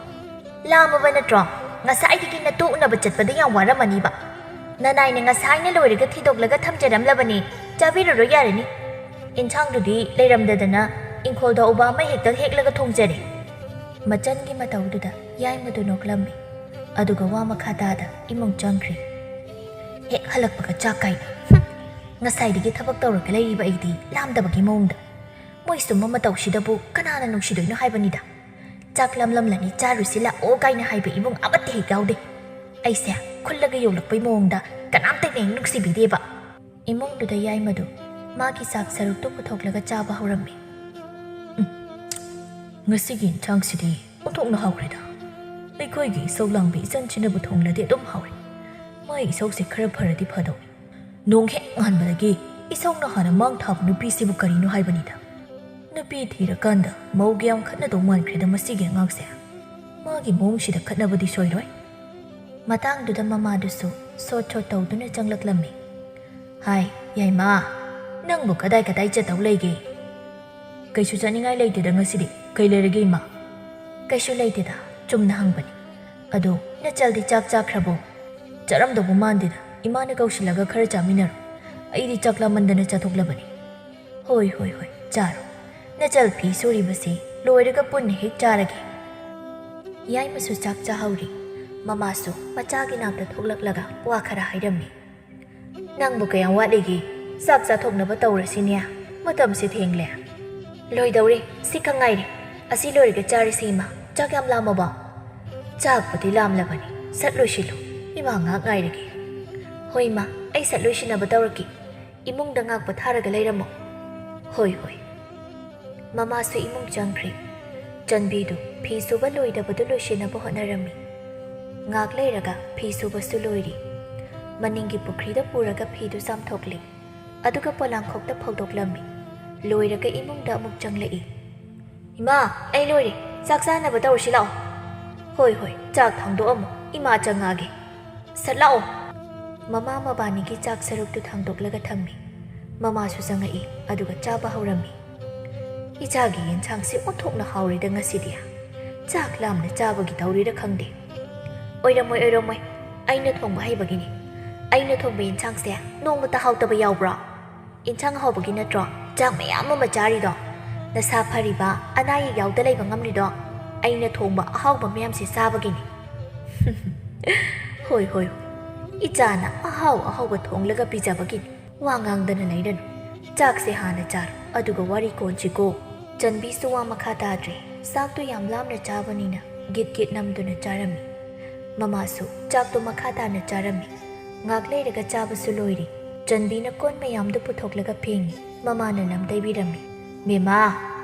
ꯂꯥꯝꯃꯕ ꯅꯠꯇ꯭ꯔꯣ? ꯉꯁꯥꯏꯗꯒꯤ ꯅꯇꯨ ꯎꯅꯕ ꯆꯠꯄꯗ ꯌꯥꯝ ꯋꯥꯔꯝꯃꯅꯤꯕ꯫ ꯅꯅꯥꯏꯅ ꯉꯁꯥꯏꯅ ꯂꯣꯏꯔꯒ ꯊꯤꯗꯣꯛꯂꯒ ꯊꯝꯖꯔꯝꯂꯕꯅꯤ꯫ ꯆꯥꯕꯤꯔꯨꯔꯣ ꯌꯥꯔꯅꯤ꯫ ꯏꯟꯁꯥꯡꯗꯨꯗꯤ ꯂꯩꯔꯝꯗꯗꯅ ꯏꯪꯈꯣꯜꯗ ꯍꯧꯕ ꯑꯃ ꯍꯦꯛꯇ ꯍꯦꯛꯂꯒ ꯊꯣꯡꯖꯔꯦ꯫ ꯃꯆꯟꯒꯤ ꯃꯇꯧꯗꯨꯗ ꯌꯥꯏꯃꯗꯨ ꯅꯣꯛꯂꯝꯃꯤ꯫ ꯑꯗꯨꯒ ꯋꯥ ꯃꯈꯥ ꯇꯥꯗ ꯏꯃꯨꯡ ꯆꯪꯈ꯭ꯔꯤ꯫ ꯍꯦꯛ ꯍꯜꯂꯛꯄꯒ ꯆꯥꯛ ꯀꯥꯏꯅ꯫ ꯍꯨꯝ! ꯉꯁꯥꯏꯗꯒꯤ ꯊꯕꯛ ꯇꯧꯔꯒ ꯂꯩꯔꯤꯕ ꯑꯩꯗꯤ ꯂꯥꯝꯗꯕꯒꯤ ꯃꯑꯣꯡꯗ꯫ ꯃꯣꯏ ꯁꯨꯝꯕ ꯃꯇꯧꯁꯤꯗꯕꯨ ꯀꯅꯥꯅ ꯅꯨꯡꯁꯤꯗꯣꯏꯅꯣ ꯍꯥꯏꯕꯅꯤꯗ꯫ "ꯆꯥꯛ ꯂꯝꯂꯝꯂꯅꯤ, ꯆꯥꯔꯨꯁꯤ ꯂꯥꯛꯑꯣ" ꯀꯥꯏꯅ ꯍꯥꯏꯕ ꯏꯕꯨꯡ ꯑꯃꯠꯇ ꯍꯦꯛ ꯌꯥꯎꯗꯦ꯫ ꯑꯩꯁꯦ ꯈꯨꯜꯂꯒ ꯌꯣꯜꯂꯛꯄꯩ ꯃꯑꯣꯡꯗ ꯀꯅꯥꯝꯇꯅ ꯍꯦꯛ ꯅꯨꯡꯁꯤꯕꯤꯗꯦꯕ꯫ ꯏꯃꯨꯡꯗꯨꯗ ꯌꯥꯏꯃꯗꯨ ꯃꯥꯒꯤ ꯆꯥꯛ ꯁꯔꯨꯛꯇꯨ ꯄꯨꯊꯣꯛꯂꯒ ꯆꯥꯕ ꯍꯧꯔꯝꯃꯤ꯫ "ꯎꯝ, ꯉꯁꯤꯒꯤ ꯏꯟꯁꯥꯡꯁꯤꯗꯤ ꯑꯣꯟꯊꯣꯛꯅ ꯍꯥꯎꯈ꯭ꯔꯦꯗ꯫ ꯑꯩꯈꯣꯏꯒꯤ ꯏꯁꯧ ꯂꯥꯡꯕꯤ ꯏꯆꯟꯁꯤꯅꯕꯨ ꯊꯣꯡꯂꯗꯤ ꯑꯗꯨꯝ ꯍꯥꯎꯔꯦ꯫ ꯃꯥꯒꯤ ꯏꯁꯧꯁꯦ ꯈꯔ ꯐꯔꯗꯤ ꯐꯗꯧꯅꯤ꯫ ꯅꯣꯡ ꯍꯦꯛ ꯉꯥꯟꯕꯗꯒꯤ ꯏꯁꯧꯅ ꯍꯥꯟꯅ ꯃꯥꯡ ꯊꯥꯕ ꯅꯨꯄꯤꯁꯤꯕꯨ ꯀꯔꯤꯅꯣ ꯍꯥꯏꯕꯅꯤꯗ꯫ ꯅꯨꯄꯤ ꯊꯤꯔꯀꯥꯟꯗ ꯃꯧꯒ ꯌꯥꯝ ꯈꯠꯅꯗꯧ ꯃꯥꯟꯈ꯭ꯔꯦꯗ ꯃꯁꯤꯒꯤ ꯑꯉꯥꯡꯁꯦ꯫ ꯃꯥꯒꯤ ꯃꯑꯣꯡꯁꯤꯗ ꯈꯠꯅꯕꯗꯤ ꯁꯣꯏꯔꯣꯏ"꯫ ꯃꯇꯥꯡꯗꯨꯗ ꯃꯃꯥꯗꯨꯁꯨ ꯁꯣꯠ ꯁꯣꯠ ꯇꯧꯗꯨꯅ ꯆꯪꯂꯛꯂꯝꯃꯤ꯫ "ꯍꯥꯏ, ꯌꯥꯏꯃ, ꯅꯪꯕꯨ ꯀꯗꯥꯏ ꯀꯗꯥꯏ ꯆꯠꯇꯧ ꯂꯩꯒꯦ?" "ꯀꯩꯁꯨ ꯆꯠꯅꯤꯡꯉꯥꯏ ꯂꯩꯇꯦꯗ ꯉꯁꯤꯗꯤ꯫ ꯀꯩ ꯂꯩꯔꯒꯦ, ꯏꯃꯥ?" "ꯀꯩꯁꯨ ꯂꯩꯇꯦꯗ, ꯆꯨꯝꯅ ꯍꯪꯕꯅꯤ꯫ ꯑꯗꯣ ꯅꯆꯜꯗꯤ ꯆꯥꯛ ꯆꯥꯈ꯭ꯔꯕꯣ?" "ꯆꯥꯔꯝꯗꯧꯕ ꯃꯥꯟꯗꯦꯗ, ꯏꯃꯥꯅ ꯀꯧꯁꯤꯜꯂꯒ ꯈꯔ ꯆꯥꯃꯤꯟꯅꯔꯣ꯫ ꯑꯩꯗꯤ ꯆꯥꯛ ꯂꯥꯝꯃꯟꯗꯅ ꯆꯥꯊꯣꯛꯂꯕꯅꯤ"꯫ "ꯍꯣꯏ, ꯍꯣꯏ, ꯍꯣꯏ, ꯆꯥꯔꯣ꯫ ꯅꯆꯜ ꯐꯤ ꯁꯨꯔꯤꯕꯁꯤ ꯂꯣꯏꯔꯒ ꯄꯨꯟꯅ ꯍꯦꯛ ꯆꯥꯔꯒꯦ"꯫ ꯌꯥꯏꯃꯁꯨ ꯆꯥꯛ ꯆꯥꯍꯧꯔꯤ꯫ ꯃꯃꯥꯁꯨ ꯃꯆꯥꯒꯤ ꯅꯥꯛꯇ ꯊꯣꯛꯂꯛꯂꯒ ꯋꯥ ꯈꯔ ꯍꯥꯏꯔꯝꯃꯤ꯫ "ꯅꯪꯕꯨ ꯀꯌꯥꯝ ꯋꯥꯠꯂꯤꯒꯦ? ꯆꯥꯛ ꯆꯥꯊꯣꯛꯅꯕ ꯇꯧꯔꯁꯤꯅꯦ꯫ ꯃꯇꯝꯁꯦ ꯊꯦꯡꯂꯦ"꯫ "ꯂꯣꯏꯗꯧꯔꯦ, ꯁꯤꯈꯛ ꯉꯥꯏꯔꯦ꯫ ꯑꯁꯤ ꯂꯣꯏꯔꯒ ꯆꯥꯔꯁꯤ ꯏꯃꯥ꯫ ꯆꯥꯛ ꯌꯥꯝ ꯂꯥꯝꯃꯕꯣ?" "ꯆꯥꯛꯄꯨꯗꯤ ꯂꯥꯝꯂꯕꯅꯤ꯫ ꯁꯠ ꯂꯣꯏꯁꯤꯜꯂꯨ꯫ ꯏꯃꯥ ꯉꯥꯏꯍꯥꯛ ꯉꯥꯏꯔꯒꯦ"꯫ "ꯍꯣꯏ ꯏꯃꯥ, ꯑꯩ ꯁꯠ ꯂꯣꯏꯁꯤꯟꯅꯕ ꯇꯧꯔꯛꯀꯦ"꯫ "ꯏꯃꯨꯡꯗ ꯉꯥꯛ ꯄꯣꯊꯥꯔꯒ ꯂꯩꯔꯝꯃꯣ꯫" "ꯍꯣꯏ, ꯍꯣꯏ꯫" ꯃꯃꯥꯁꯨ ꯏꯃꯨꯡ ꯆꯪꯈ꯭ꯔꯦ꯫ ꯆꯟꯕꯤꯗꯨ ꯐꯤ ꯁꯨꯕ ꯂꯣꯏꯗꯕꯗꯨ ꯂꯣꯏꯁꯤꯟꯅꯕ ꯍꯣꯠꯅꯔꯝꯃꯤ꯫ ꯉꯥꯛ ꯂꯩꯔꯒ ꯐꯤ ꯁꯨꯕꯁꯨ ꯂꯣꯏꯔꯤ꯫ ꯃꯅꯤꯡꯒꯤ ꯄꯨꯈ꯭ꯔꯤꯗ ꯄꯨꯔꯒ ꯐꯤꯗꯨ ꯆꯥꯝꯊꯣꯛꯂꯦ꯫ ꯑꯗꯨꯒ ꯄꯣꯂꯥꯡꯈꯣꯛꯇ ꯐꯧꯗꯣꯛꯂꯝꯃꯤ꯫ ꯂꯣꯏꯔꯒ ꯏꯃꯨꯡꯗ ꯑꯃꯨꯛ ꯆꯪꯂꯛꯏ꯫ "ꯏꯃꯥ, ꯑꯩ ꯂꯣꯏꯔꯦ꯫ ꯆꯥꯛ ꯆꯥꯅꯕ ꯇꯧꯔꯁꯤ ꯂꯥꯛꯑꯣ꯫" "ꯍꯣꯏ, ꯍꯣꯏ, ꯆꯥꯛ ꯊꯥꯡꯗꯣꯛꯑꯝꯃꯣ꯫ ꯏꯃꯥ ꯆꯪꯉꯛꯑꯒꯦ꯫ ꯁꯠ ꯂꯥꯛꯑꯣ꯫" ꯃꯃꯥ ꯃꯕꯥꯅꯤꯒꯤ ꯆꯥꯛ ꯁꯔꯨꯛꯇꯨ ꯊꯥꯡꯗꯣꯛꯂꯒ ꯊꯝꯃꯤ꯫ ꯃꯃꯥꯁꯨ ꯆꯪꯉꯛꯏ, ꯑꯗꯨꯒ ꯆꯥꯕ ꯍꯧꯔꯝꯃꯤ꯫ "ꯏꯆꯥꯒꯤ ꯌꯦꯟꯁꯥꯡꯁꯤ ꯑꯣꯟꯊꯣꯛꯅ ꯍꯥꯎꯔꯦꯗ ꯉꯁꯤꯗꯤ꯫ ꯆꯥꯛ ꯂꯥꯝꯅ ꯆꯥꯕꯒꯤ ꯇꯧꯔꯤꯔ ꯈꯪꯗꯦ꯫" "ꯑꯣꯏꯔꯝꯃꯣꯏ, ꯑꯣꯏꯔꯝꯃꯣꯏ꯫ ꯑꯩꯅ ꯊꯣꯡꯕ ꯍꯩꯕꯒꯤꯅꯤ꯫ ꯑꯩꯅ ꯊꯣꯡꯕ ꯌꯦꯟꯁꯥꯡꯁꯦ ꯅꯣꯡꯃꯇ ꯍꯥꯎꯇꯕ ꯌꯥꯎꯕ꯭ꯔꯣ? ꯏꯟꯁꯥꯡ ꯍꯥꯎꯕꯒꯤ ꯅꯠꯇ꯭ꯔꯣ ꯆꯥꯛ ꯃꯌꯥꯝ ꯑꯃ ꯆꯥꯔꯤꯗꯣ? ꯅꯁꯥ ꯐꯔꯤꯕ, ꯑꯅꯥ ꯑꯌꯦꯛ ꯌꯥꯎꯗ ꯂꯩꯕ ꯉꯝꯂꯤꯗꯣ ꯑꯩꯅ ꯊꯣꯡꯕ ꯑꯍꯥꯎꯕ ꯃꯌꯥꯝꯁꯦ ꯆꯥꯕꯒꯤꯅꯤ꯫" "ꯍꯣꯏ, ꯍꯣꯏ, ꯏꯆꯥꯅ ꯑꯍꯥꯎ ꯑꯍꯥꯎꯕ ꯊꯣꯡꯂꯒ ꯄꯤꯖꯕꯒꯤꯅꯤ꯫ ꯋꯥ ꯉꯥꯡꯗꯅ ꯂꯩꯔꯅꯨ꯫ ꯆꯥꯛꯁꯦ ꯍꯥꯟꯅ ꯆꯥꯔꯣ, ꯑꯗꯨꯒ ꯋꯥꯔꯤ ꯀꯣꯟꯁꯤꯀꯣ꯫" ꯆꯟꯕꯤꯁꯨ ꯋꯥ ꯃꯈꯥ ꯇꯥꯗ꯭ꯔꯦ꯫ ꯆꯥꯛꯇꯨ ꯌꯥꯝ ꯂꯥꯝꯅ ꯆꯥꯕꯅꯤꯅ ꯒꯤꯠ ꯒꯤꯠ ꯅꯝꯗꯨꯅ ꯆꯥꯔꯝꯃꯤ꯫ ꯃꯃꯥꯁꯨ ꯆꯥꯛꯇꯨ ꯃꯈꯥ ꯇꯥꯅ ꯆꯥꯔꯝꯃꯤ꯫ ꯉꯥꯛ ꯂꯩꯔꯒ ꯆꯥꯕꯁꯨ ꯂꯣꯏꯔꯦ꯫ ꯆꯟꯕꯤꯅ ꯀꯣꯟ ꯃꯌꯥꯝꯗꯨ ꯄꯨꯊꯣꯛꯂꯒ ꯐꯦꯡꯉꯤ꯫ ꯃꯃꯥꯅ ꯂꯝ ꯇꯩꯕꯤꯔꯝꯃꯤ꯫ "ꯃꯦꯃꯥ,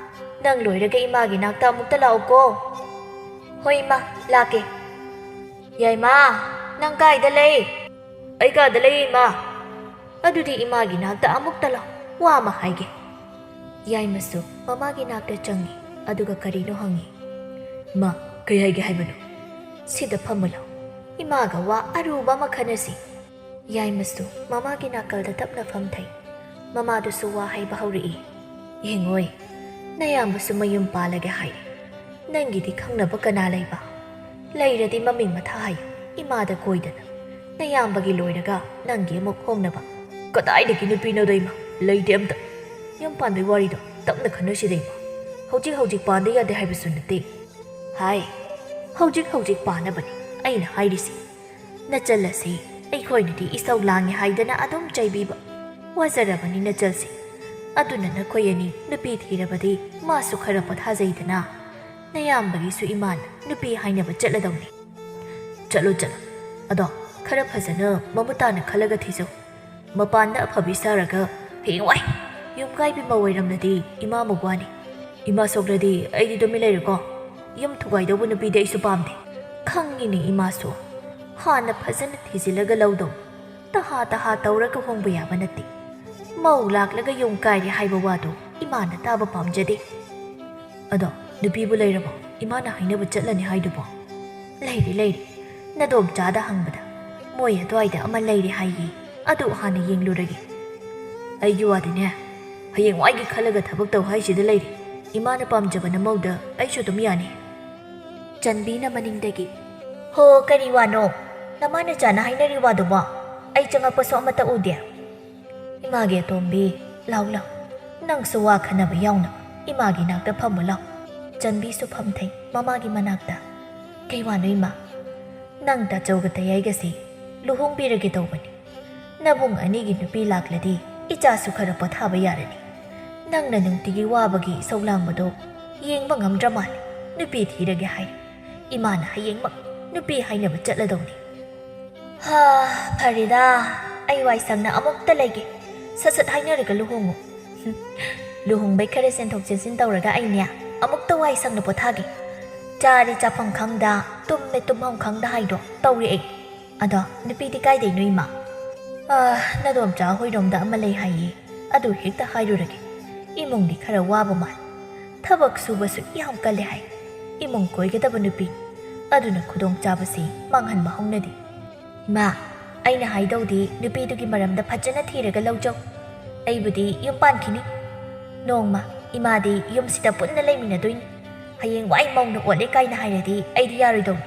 ꯅꯪ ꯂꯣꯏꯔꯒ ꯏꯃꯥꯒꯤ ꯅꯥꯛꯇ ꯑꯃꯨꯛꯇ ꯂꯥꯛꯎꯀꯣ꯫" "ꯍꯣꯏ ꯏꯃꯥ, ꯂꯥꯛꯀꯦ꯫" "ꯌꯥꯏꯃꯥ, ꯅꯪ ꯀꯥꯏꯗ ꯂꯩ?" "ꯑꯩ ꯀꯥꯗ ꯂꯩ ꯏꯃꯥ꯫" "ꯑꯗꯨꯗꯤ ꯏꯃꯥꯒꯤ ꯅꯥꯛꯇ ꯑꯃꯨꯛꯇ ꯂꯥꯛꯑꯣ, ꯋꯥ ꯑꯃ ꯍꯥꯏꯒꯦ꯫" ꯌꯥꯏꯃꯁꯨ ꯃꯃꯥꯒꯤ ꯅꯥꯛꯇ ꯆꯪꯉꯤ, ꯑꯗꯨꯒ ꯀꯔꯤꯅꯣ ꯍꯪꯉꯤ꯫ "ꯃꯥ, ꯀꯩ ꯍꯥꯏꯒꯦ ꯍꯥꯏꯕꯅꯣ?" "ꯁꯤꯗ ꯐꯝꯃꯨ ꯂꯥꯎ, ꯏꯃꯥꯒ ꯋꯥ ꯑꯔꯨꯕ ꯑꯃ ꯈꯟꯅꯁꯤ꯫" ꯌꯥꯏꯃꯁꯨ ꯃꯃꯥꯒꯤ ꯅꯥꯀꯜꯗ ꯇꯞꯅ ꯐꯝꯊꯩ꯫ ꯃꯃꯥꯗꯨꯁꯨ ꯋꯥ ꯍꯥꯏꯕ ꯍꯧꯔꯛꯏ꯫ "ꯌꯦꯡꯉꯣꯏ, ꯅꯌꯥꯝꯕꯁꯨ ꯃꯌꯨꯝ ꯄꯥꯜꯂꯒꯦ ꯍꯥꯏꯔꯦ꯫ ꯅꯪꯒꯤꯗꯤ ꯈꯪꯅꯕ ꯀꯅꯥ ꯂꯩꯕ? ꯂꯩꯔꯗꯤ ꯃꯃꯤꯡ ꯃꯊꯥ ꯍꯥꯏꯌꯨ, ꯏꯃꯥꯗ ꯀꯣꯏꯗꯅ꯫ ꯅꯌꯥꯝꯕꯒꯤ ꯂꯣꯏꯔꯒ ꯅꯪꯒꯤ ꯑꯃꯨꯛ ꯍꯣꯡꯅꯕ꯫" "ꯀꯗꯥꯏꯗꯒꯤ ꯅꯨꯄꯤꯅꯣꯗ ꯏꯃꯥ? ꯂꯩꯇꯦ ꯑꯝꯇ꯫ ꯌꯨꯝ ꯄꯥꯟꯕꯩ ꯋꯥꯔꯤꯗꯣ ꯇꯞꯅ ꯈꯟꯅꯁꯤꯗ ꯏꯃꯥ꯫ ꯍꯧꯖꯤꯛ ꯍꯧꯖꯤꯛ ꯄꯥꯟꯗ ꯌꯥꯗꯦ ꯍꯥꯏꯕꯁꯨ ꯅꯠꯇꯦ꯫" "ꯍꯥꯏ, ꯍꯧꯖꯤꯛ ꯍꯧꯖꯤꯛ ꯄꯥꯟꯅꯕꯅꯤ ꯑꯩꯅ ꯍꯥꯏꯔꯤꯁꯤ꯫ ꯅꯆꯜ ꯑꯁꯤ ꯑꯩꯈꯣꯏꯅꯗꯤ ꯏꯁꯧ ꯂꯥꯡꯉꯦ ꯍꯥꯏꯗꯅ ꯑꯗꯨꯝ ꯆꯩꯕꯤꯕ꯫ ꯋꯥꯖꯔꯕꯅꯤ ꯅꯆꯜꯁꯤ꯫ ꯑꯗꯨꯅ ꯅꯈꯣꯏ ꯑꯅꯤ ꯅꯨꯄꯤ ꯊꯤꯔꯕꯗꯤ ꯃꯥꯁꯨ ꯈꯔ ꯄꯣꯊꯥꯖꯩꯗꯅ꯫ ꯅꯌꯥꯝꯕꯒꯤꯁꯨ ꯏꯃꯥꯅ ꯅꯨꯄꯤ ꯍꯥꯏꯅꯕ ꯆꯠꯂꯗꯧꯅꯤ꯫" "ꯆꯠꯂꯣ, ꯆꯠꯂꯣ꯫ ꯑꯗꯣ ꯈꯔ ꯐꯖꯅ ꯃꯃꯨꯠ ꯇꯥꯅ ꯈꯜꯂꯒ ꯊꯤꯖꯧ꯫ ꯃꯄꯥꯟꯗ ꯑꯐꯕꯤ ꯁꯥꯔꯒ ꯍꯌꯦꯡꯋꯥꯏ ꯌꯨꯝ ꯀꯥꯏꯕꯤ ꯃꯧ ꯑꯣꯏꯔꯝꯂꯗꯤ ꯏꯃꯥ ꯑꯃꯨꯛ ꯋꯥꯅꯤ꯫ ꯏꯃꯥ ꯁꯣꯛꯂꯗꯤ ꯑꯩꯗꯤ ꯇꯨꯃꯤꯟ ꯂꯩꯔꯦꯀꯣ꯫ ꯌꯨꯝ ꯊꯨꯒꯥꯏꯗꯧꯕ ꯅꯨꯄꯤꯗꯤ ꯑꯩꯁꯨ ꯄꯥꯝꯗꯦ꯫ ꯈꯪꯉꯤꯅꯦ ꯏꯃꯥꯁꯨ꯫ ꯍꯥꯟꯅ ꯐꯖꯅ ꯊꯤꯖꯤꯜꯂꯒ ꯂꯧꯗꯧ꯫ ꯇꯍꯥ ꯇꯍꯥ ꯇꯧꯔꯒ ꯍꯣꯡꯕ ꯌꯥꯕ ꯅꯠꯇꯦ꯫ ꯃꯧ ꯂꯥꯛꯂꯒ ꯌꯨꯝ ꯀꯥꯏꯔꯦ ꯍꯥꯏꯕ ꯋꯥꯗꯨ ꯏꯃꯥꯅ ꯇꯥꯕ ꯄꯥꯝꯖꯗꯦ꯫ ꯑꯗꯣ ꯅꯨꯄꯤꯕꯨ ꯂꯩꯔꯕꯣ? ꯏꯃꯥꯅ ꯍꯥꯏꯅꯕ ꯆꯠꯂꯅꯤ ꯍꯥꯏꯗꯨꯕꯣ? ꯂꯩꯔꯦ, ꯂꯩꯔꯦ꯫ ꯅꯗꯣꯝꯆꯥꯗ ꯍꯪꯕꯗ ꯃꯣꯏ ꯑꯗꯨꯋꯥꯏꯗ ꯑꯃ ꯂꯩꯔꯦ ꯍꯥꯏꯌꯦ꯫ ꯑꯗꯨ ꯍꯥꯟꯅ ꯌꯦꯡꯂꯨꯔꯒꯦ꯫ ꯑꯩꯒꯤ ꯋꯥꯗꯤꯅꯦ, ꯍꯌꯦꯡꯋꯥꯏꯒꯤ ꯈꯜꯂꯒ ꯊꯕꯛ ꯇꯧ ꯍꯥꯏꯁꯤꯗ ꯂꯩꯔꯦ꯫ ꯏꯃꯥꯅ ꯄꯥꯝꯖꯕ ꯅꯃꯧꯗ ꯑꯩꯁꯨ ꯑꯗꯨꯝ ꯌꯥꯅꯤ꯫ ꯆꯟꯕꯤꯅ ꯃꯅꯤꯡꯗꯒꯤ, "ꯍꯣ, ꯀꯔꯤ ꯋꯥꯅꯣ? ꯅꯃꯥ ꯅꯆꯥꯅ ꯍꯥꯏꯅꯔꯤ ꯋꯥꯗꯨꯕꯣ? ꯑꯩ ꯆꯪꯉꯛꯄꯁꯨ ꯑꯃꯠꯇ ꯎꯗꯦ꯫" "ꯏꯃꯥꯒꯤ ꯑꯇꯣꯝꯕꯤ, ꯂꯥꯎ ꯂꯥꯎ, ꯅꯪꯁꯨ ꯋꯥ ꯈꯟꯅꯕ ꯌꯥꯎꯅ ꯏꯃꯥꯒꯤ ꯅꯥꯛꯇ ꯐꯝꯃꯨ ꯂꯥꯎ꯫" ꯆꯟꯕꯤꯁꯨ ꯐꯝꯊꯩ ꯃꯃꯥꯒꯤ ꯃꯅꯥꯛꯇ꯫ "ꯀꯩ ꯋꯥꯅꯣ ꯏꯃꯥ?" "ꯅꯪ ꯇꯥꯆꯧꯒ ꯇꯌꯥꯏꯒꯁꯤ ꯂꯨꯍꯣꯡꯕꯤꯔꯒꯦ ꯇꯧꯕꯅꯤ꯫ ꯅꯕꯨꯡ ꯑꯅꯤꯒꯤ ꯅꯨꯄꯤ ꯂꯥꯛꯂꯗꯤ ꯏꯆꯥꯁꯨ ꯈꯔ ꯄꯣꯊꯥꯕ ꯌꯥꯔꯅꯤ꯫ ꯅꯪꯅ ꯅꯨꯡꯇꯤꯒꯤ ꯋꯥꯕꯒꯤ ꯏꯁꯧ ꯂꯥꯡꯕꯗꯣ ꯌꯦꯡꯕ ꯉꯝꯗ꯭ꯔ ꯃꯥꯜꯂꯦ꯫ ꯅꯨꯄꯤ ꯊꯤꯔꯒꯦ ꯍꯥꯏꯔꯦ꯫ ꯏꯃꯥꯅ ꯍꯌꯦꯡꯃꯛ ꯅꯨꯄꯤ ꯍꯥꯏꯅꯕ ꯆꯠꯂꯗꯧꯅꯤ꯫" "ꯍꯥ, ꯐꯔꯦꯗ, ꯑꯩ ꯋꯥꯏ ꯁꯪꯅ ꯑꯃꯨꯛꯇ ꯂꯩꯒꯦ꯫ ꯁꯠ ꯁꯠ ꯍꯥꯏꯅꯔꯒ ꯂꯨꯍꯣꯡꯉꯨ꯫" "ꯍꯨꯝ, ꯂꯨꯍꯣꯡꯕꯩ ꯈꯔ ꯆꯦꯟꯊꯣꯛ ꯆꯦꯟꯁꯤꯟ ꯇꯧꯔꯒ ꯑꯩꯅꯦ ꯑꯃꯨꯛꯇ ꯋꯥꯏ ꯁꯪꯅ ꯄꯣꯊꯥꯒꯦ꯫ ꯆꯥꯔꯦ ꯆꯥꯐꯝ ꯈꯪꯗ, ꯇꯨꯝꯃꯦ ꯇꯨꯝꯐꯝ ꯈꯪꯗ ꯍꯥꯏꯗꯣ ꯇꯧꯔꯦ ꯑꯩ꯫ ꯑꯗꯣ ꯅꯨꯄꯤꯗꯤ ꯀꯥꯏꯗꯩꯅꯣ ꯏꯃꯥ?" "ꯑꯥ, ꯅꯗꯣꯝꯆꯥ ꯍꯣꯏꯔꯣꯝꯗ ꯑꯃ ꯂꯩ ꯍꯥꯏꯌꯦ꯫ ꯑꯗꯨ ꯍꯦꯛꯇ ꯍꯥꯏꯔꯨꯔꯒꯦ꯫ ꯏꯃꯨꯡꯗꯤ ꯈꯔ ꯋꯥꯕ ꯃꯥꯜꯂꯦ꯫ ꯊꯕꯛ ꯁꯨꯕꯁꯨ ꯌꯥꯝ ꯀꯜꯂꯦ ꯍꯥꯏ꯫ ꯏꯃꯨꯡ ꯀꯣꯏꯒꯗꯕ ꯅꯨꯄꯤ꯫ ꯑꯗꯨꯅ ꯈꯨꯗꯣꯡꯆꯥꯕꯁꯤ ꯃꯥꯡꯍꯟꯕ ꯍꯧꯅꯗꯦ꯫" "ꯏꯃꯥ, ꯑꯩꯅ ꯍꯥꯏꯗꯧꯗꯤ ꯅꯨꯄꯤꯗꯨꯒꯤ ꯃꯔꯝꯗ ꯐꯖꯅ ꯊꯤꯔꯒ ꯂꯧꯖꯧ꯫ ꯑꯩꯕꯨꯗꯤ ꯌꯨꯝ ꯄꯥꯟꯈꯤꯅꯤ꯫ ꯅꯣꯡꯃ ꯏꯃꯥꯗꯤ ꯌꯨꯝꯁꯤꯗ ꯄꯨꯟꯅ ꯂꯩꯃꯤꯟꯅꯗꯣꯏꯅꯤ꯫ ꯍꯌꯦꯡꯋꯥꯏ ꯃꯧꯅ ꯑꯣꯠꯂꯦ ꯀꯥꯏꯅ ꯍꯥꯏꯔꯗꯤ ꯑꯩꯗꯤ ꯌꯥꯔꯣꯏꯗꯧꯅꯤ꯫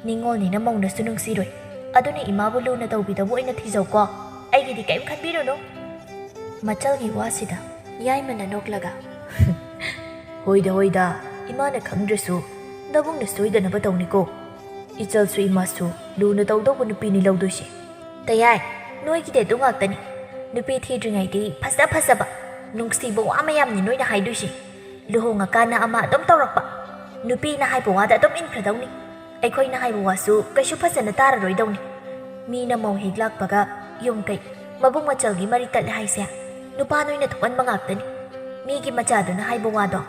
ꯅꯤꯉꯣꯜꯅꯤꯅ ꯃꯧꯅꯁꯨ ꯅꯨꯡꯁꯤꯔꯣꯏ꯫ ꯑꯗꯨꯅ ꯏꯃꯥꯕꯨ ꯂꯨꯅ ꯇꯧꯕꯤꯗꯧꯕ ꯑꯣꯏꯅ ꯊꯤꯖꯧꯀꯣ꯫ ꯑꯩꯒꯤꯗꯤ ꯀꯔꯤꯝ ꯈꯟꯕꯤꯔꯨꯅꯨ꯫" ꯃꯆꯜꯒꯤ ꯋꯥꯁꯤꯗ ꯌꯥꯏꯃꯅ ꯅꯣꯛꯂꯒ, "ꯍꯣꯏꯗ, ꯍꯣꯏꯗ, ꯏꯃꯥꯅ ꯈꯪꯗ꯭ꯔꯁꯨ ꯅꯕꯨꯡꯅ ꯁꯣꯏꯗꯅꯕ ꯇꯧꯅꯤꯀꯣ꯫ ꯏꯆꯜꯁꯨ ꯏꯃꯥꯁꯨ ꯂꯨꯅ ꯇꯧꯗꯧꯕ ꯅꯨꯄꯤꯅꯤ ꯂꯧꯗꯣꯏꯁꯦ꯫" "ꯇꯌꯥꯏ, ꯅꯣꯏꯒꯤꯗꯤ ꯑꯗꯨ ꯉꯥꯛꯇꯅꯤ꯫ ꯅꯨꯄꯤ ꯊꯤꯗ꯭ꯔꯤꯉꯩꯗꯤ ꯐꯖ ꯐꯖꯕ, ꯅꯨꯡꯁꯤꯕ ꯋꯥ ꯃꯌꯥꯝꯅꯤ ꯅꯣꯏꯅ ꯍꯥꯏꯗꯣꯏꯁꯦ꯫ ꯂꯨꯍꯣꯡꯉꯀꯥꯟꯗ ꯑꯃ ꯑꯗꯨꯝ ꯇꯧꯔꯛꯄ꯫ ꯅꯨꯄꯤꯅ ꯍꯥꯏꯕ ꯋꯥꯗ ꯑꯗꯨꯝ ꯏꯟꯈ꯭ꯔꯗꯧꯅꯤ꯫ ꯑꯩꯈꯣꯏꯅ ꯍꯥꯏꯕ ꯋꯥꯁꯨ ꯀꯩꯁꯨ ꯐꯖꯅ ꯇꯥꯔꯔꯣꯏꯗꯧꯅꯤ꯫ ꯃꯤꯅ ꯃꯧ ꯍꯦꯛ ꯂꯥꯛꯄꯒ ꯌꯨꯝ ꯀꯩ ꯃꯕꯨꯡ ꯃꯆꯜꯒꯤ ꯃꯔꯤ ꯇꯠꯂꯦ ꯍꯥꯏꯁꯦ ꯅꯨꯄꯥ ꯅꯣꯏꯅ ꯊꯣꯛꯍꯟꯕ ꯉꯥꯛꯇꯅꯤ꯫ ꯃꯤꯒꯤ ꯃꯆꯥꯗꯨꯅ ꯍꯥꯏꯕ ꯋꯥꯗꯣ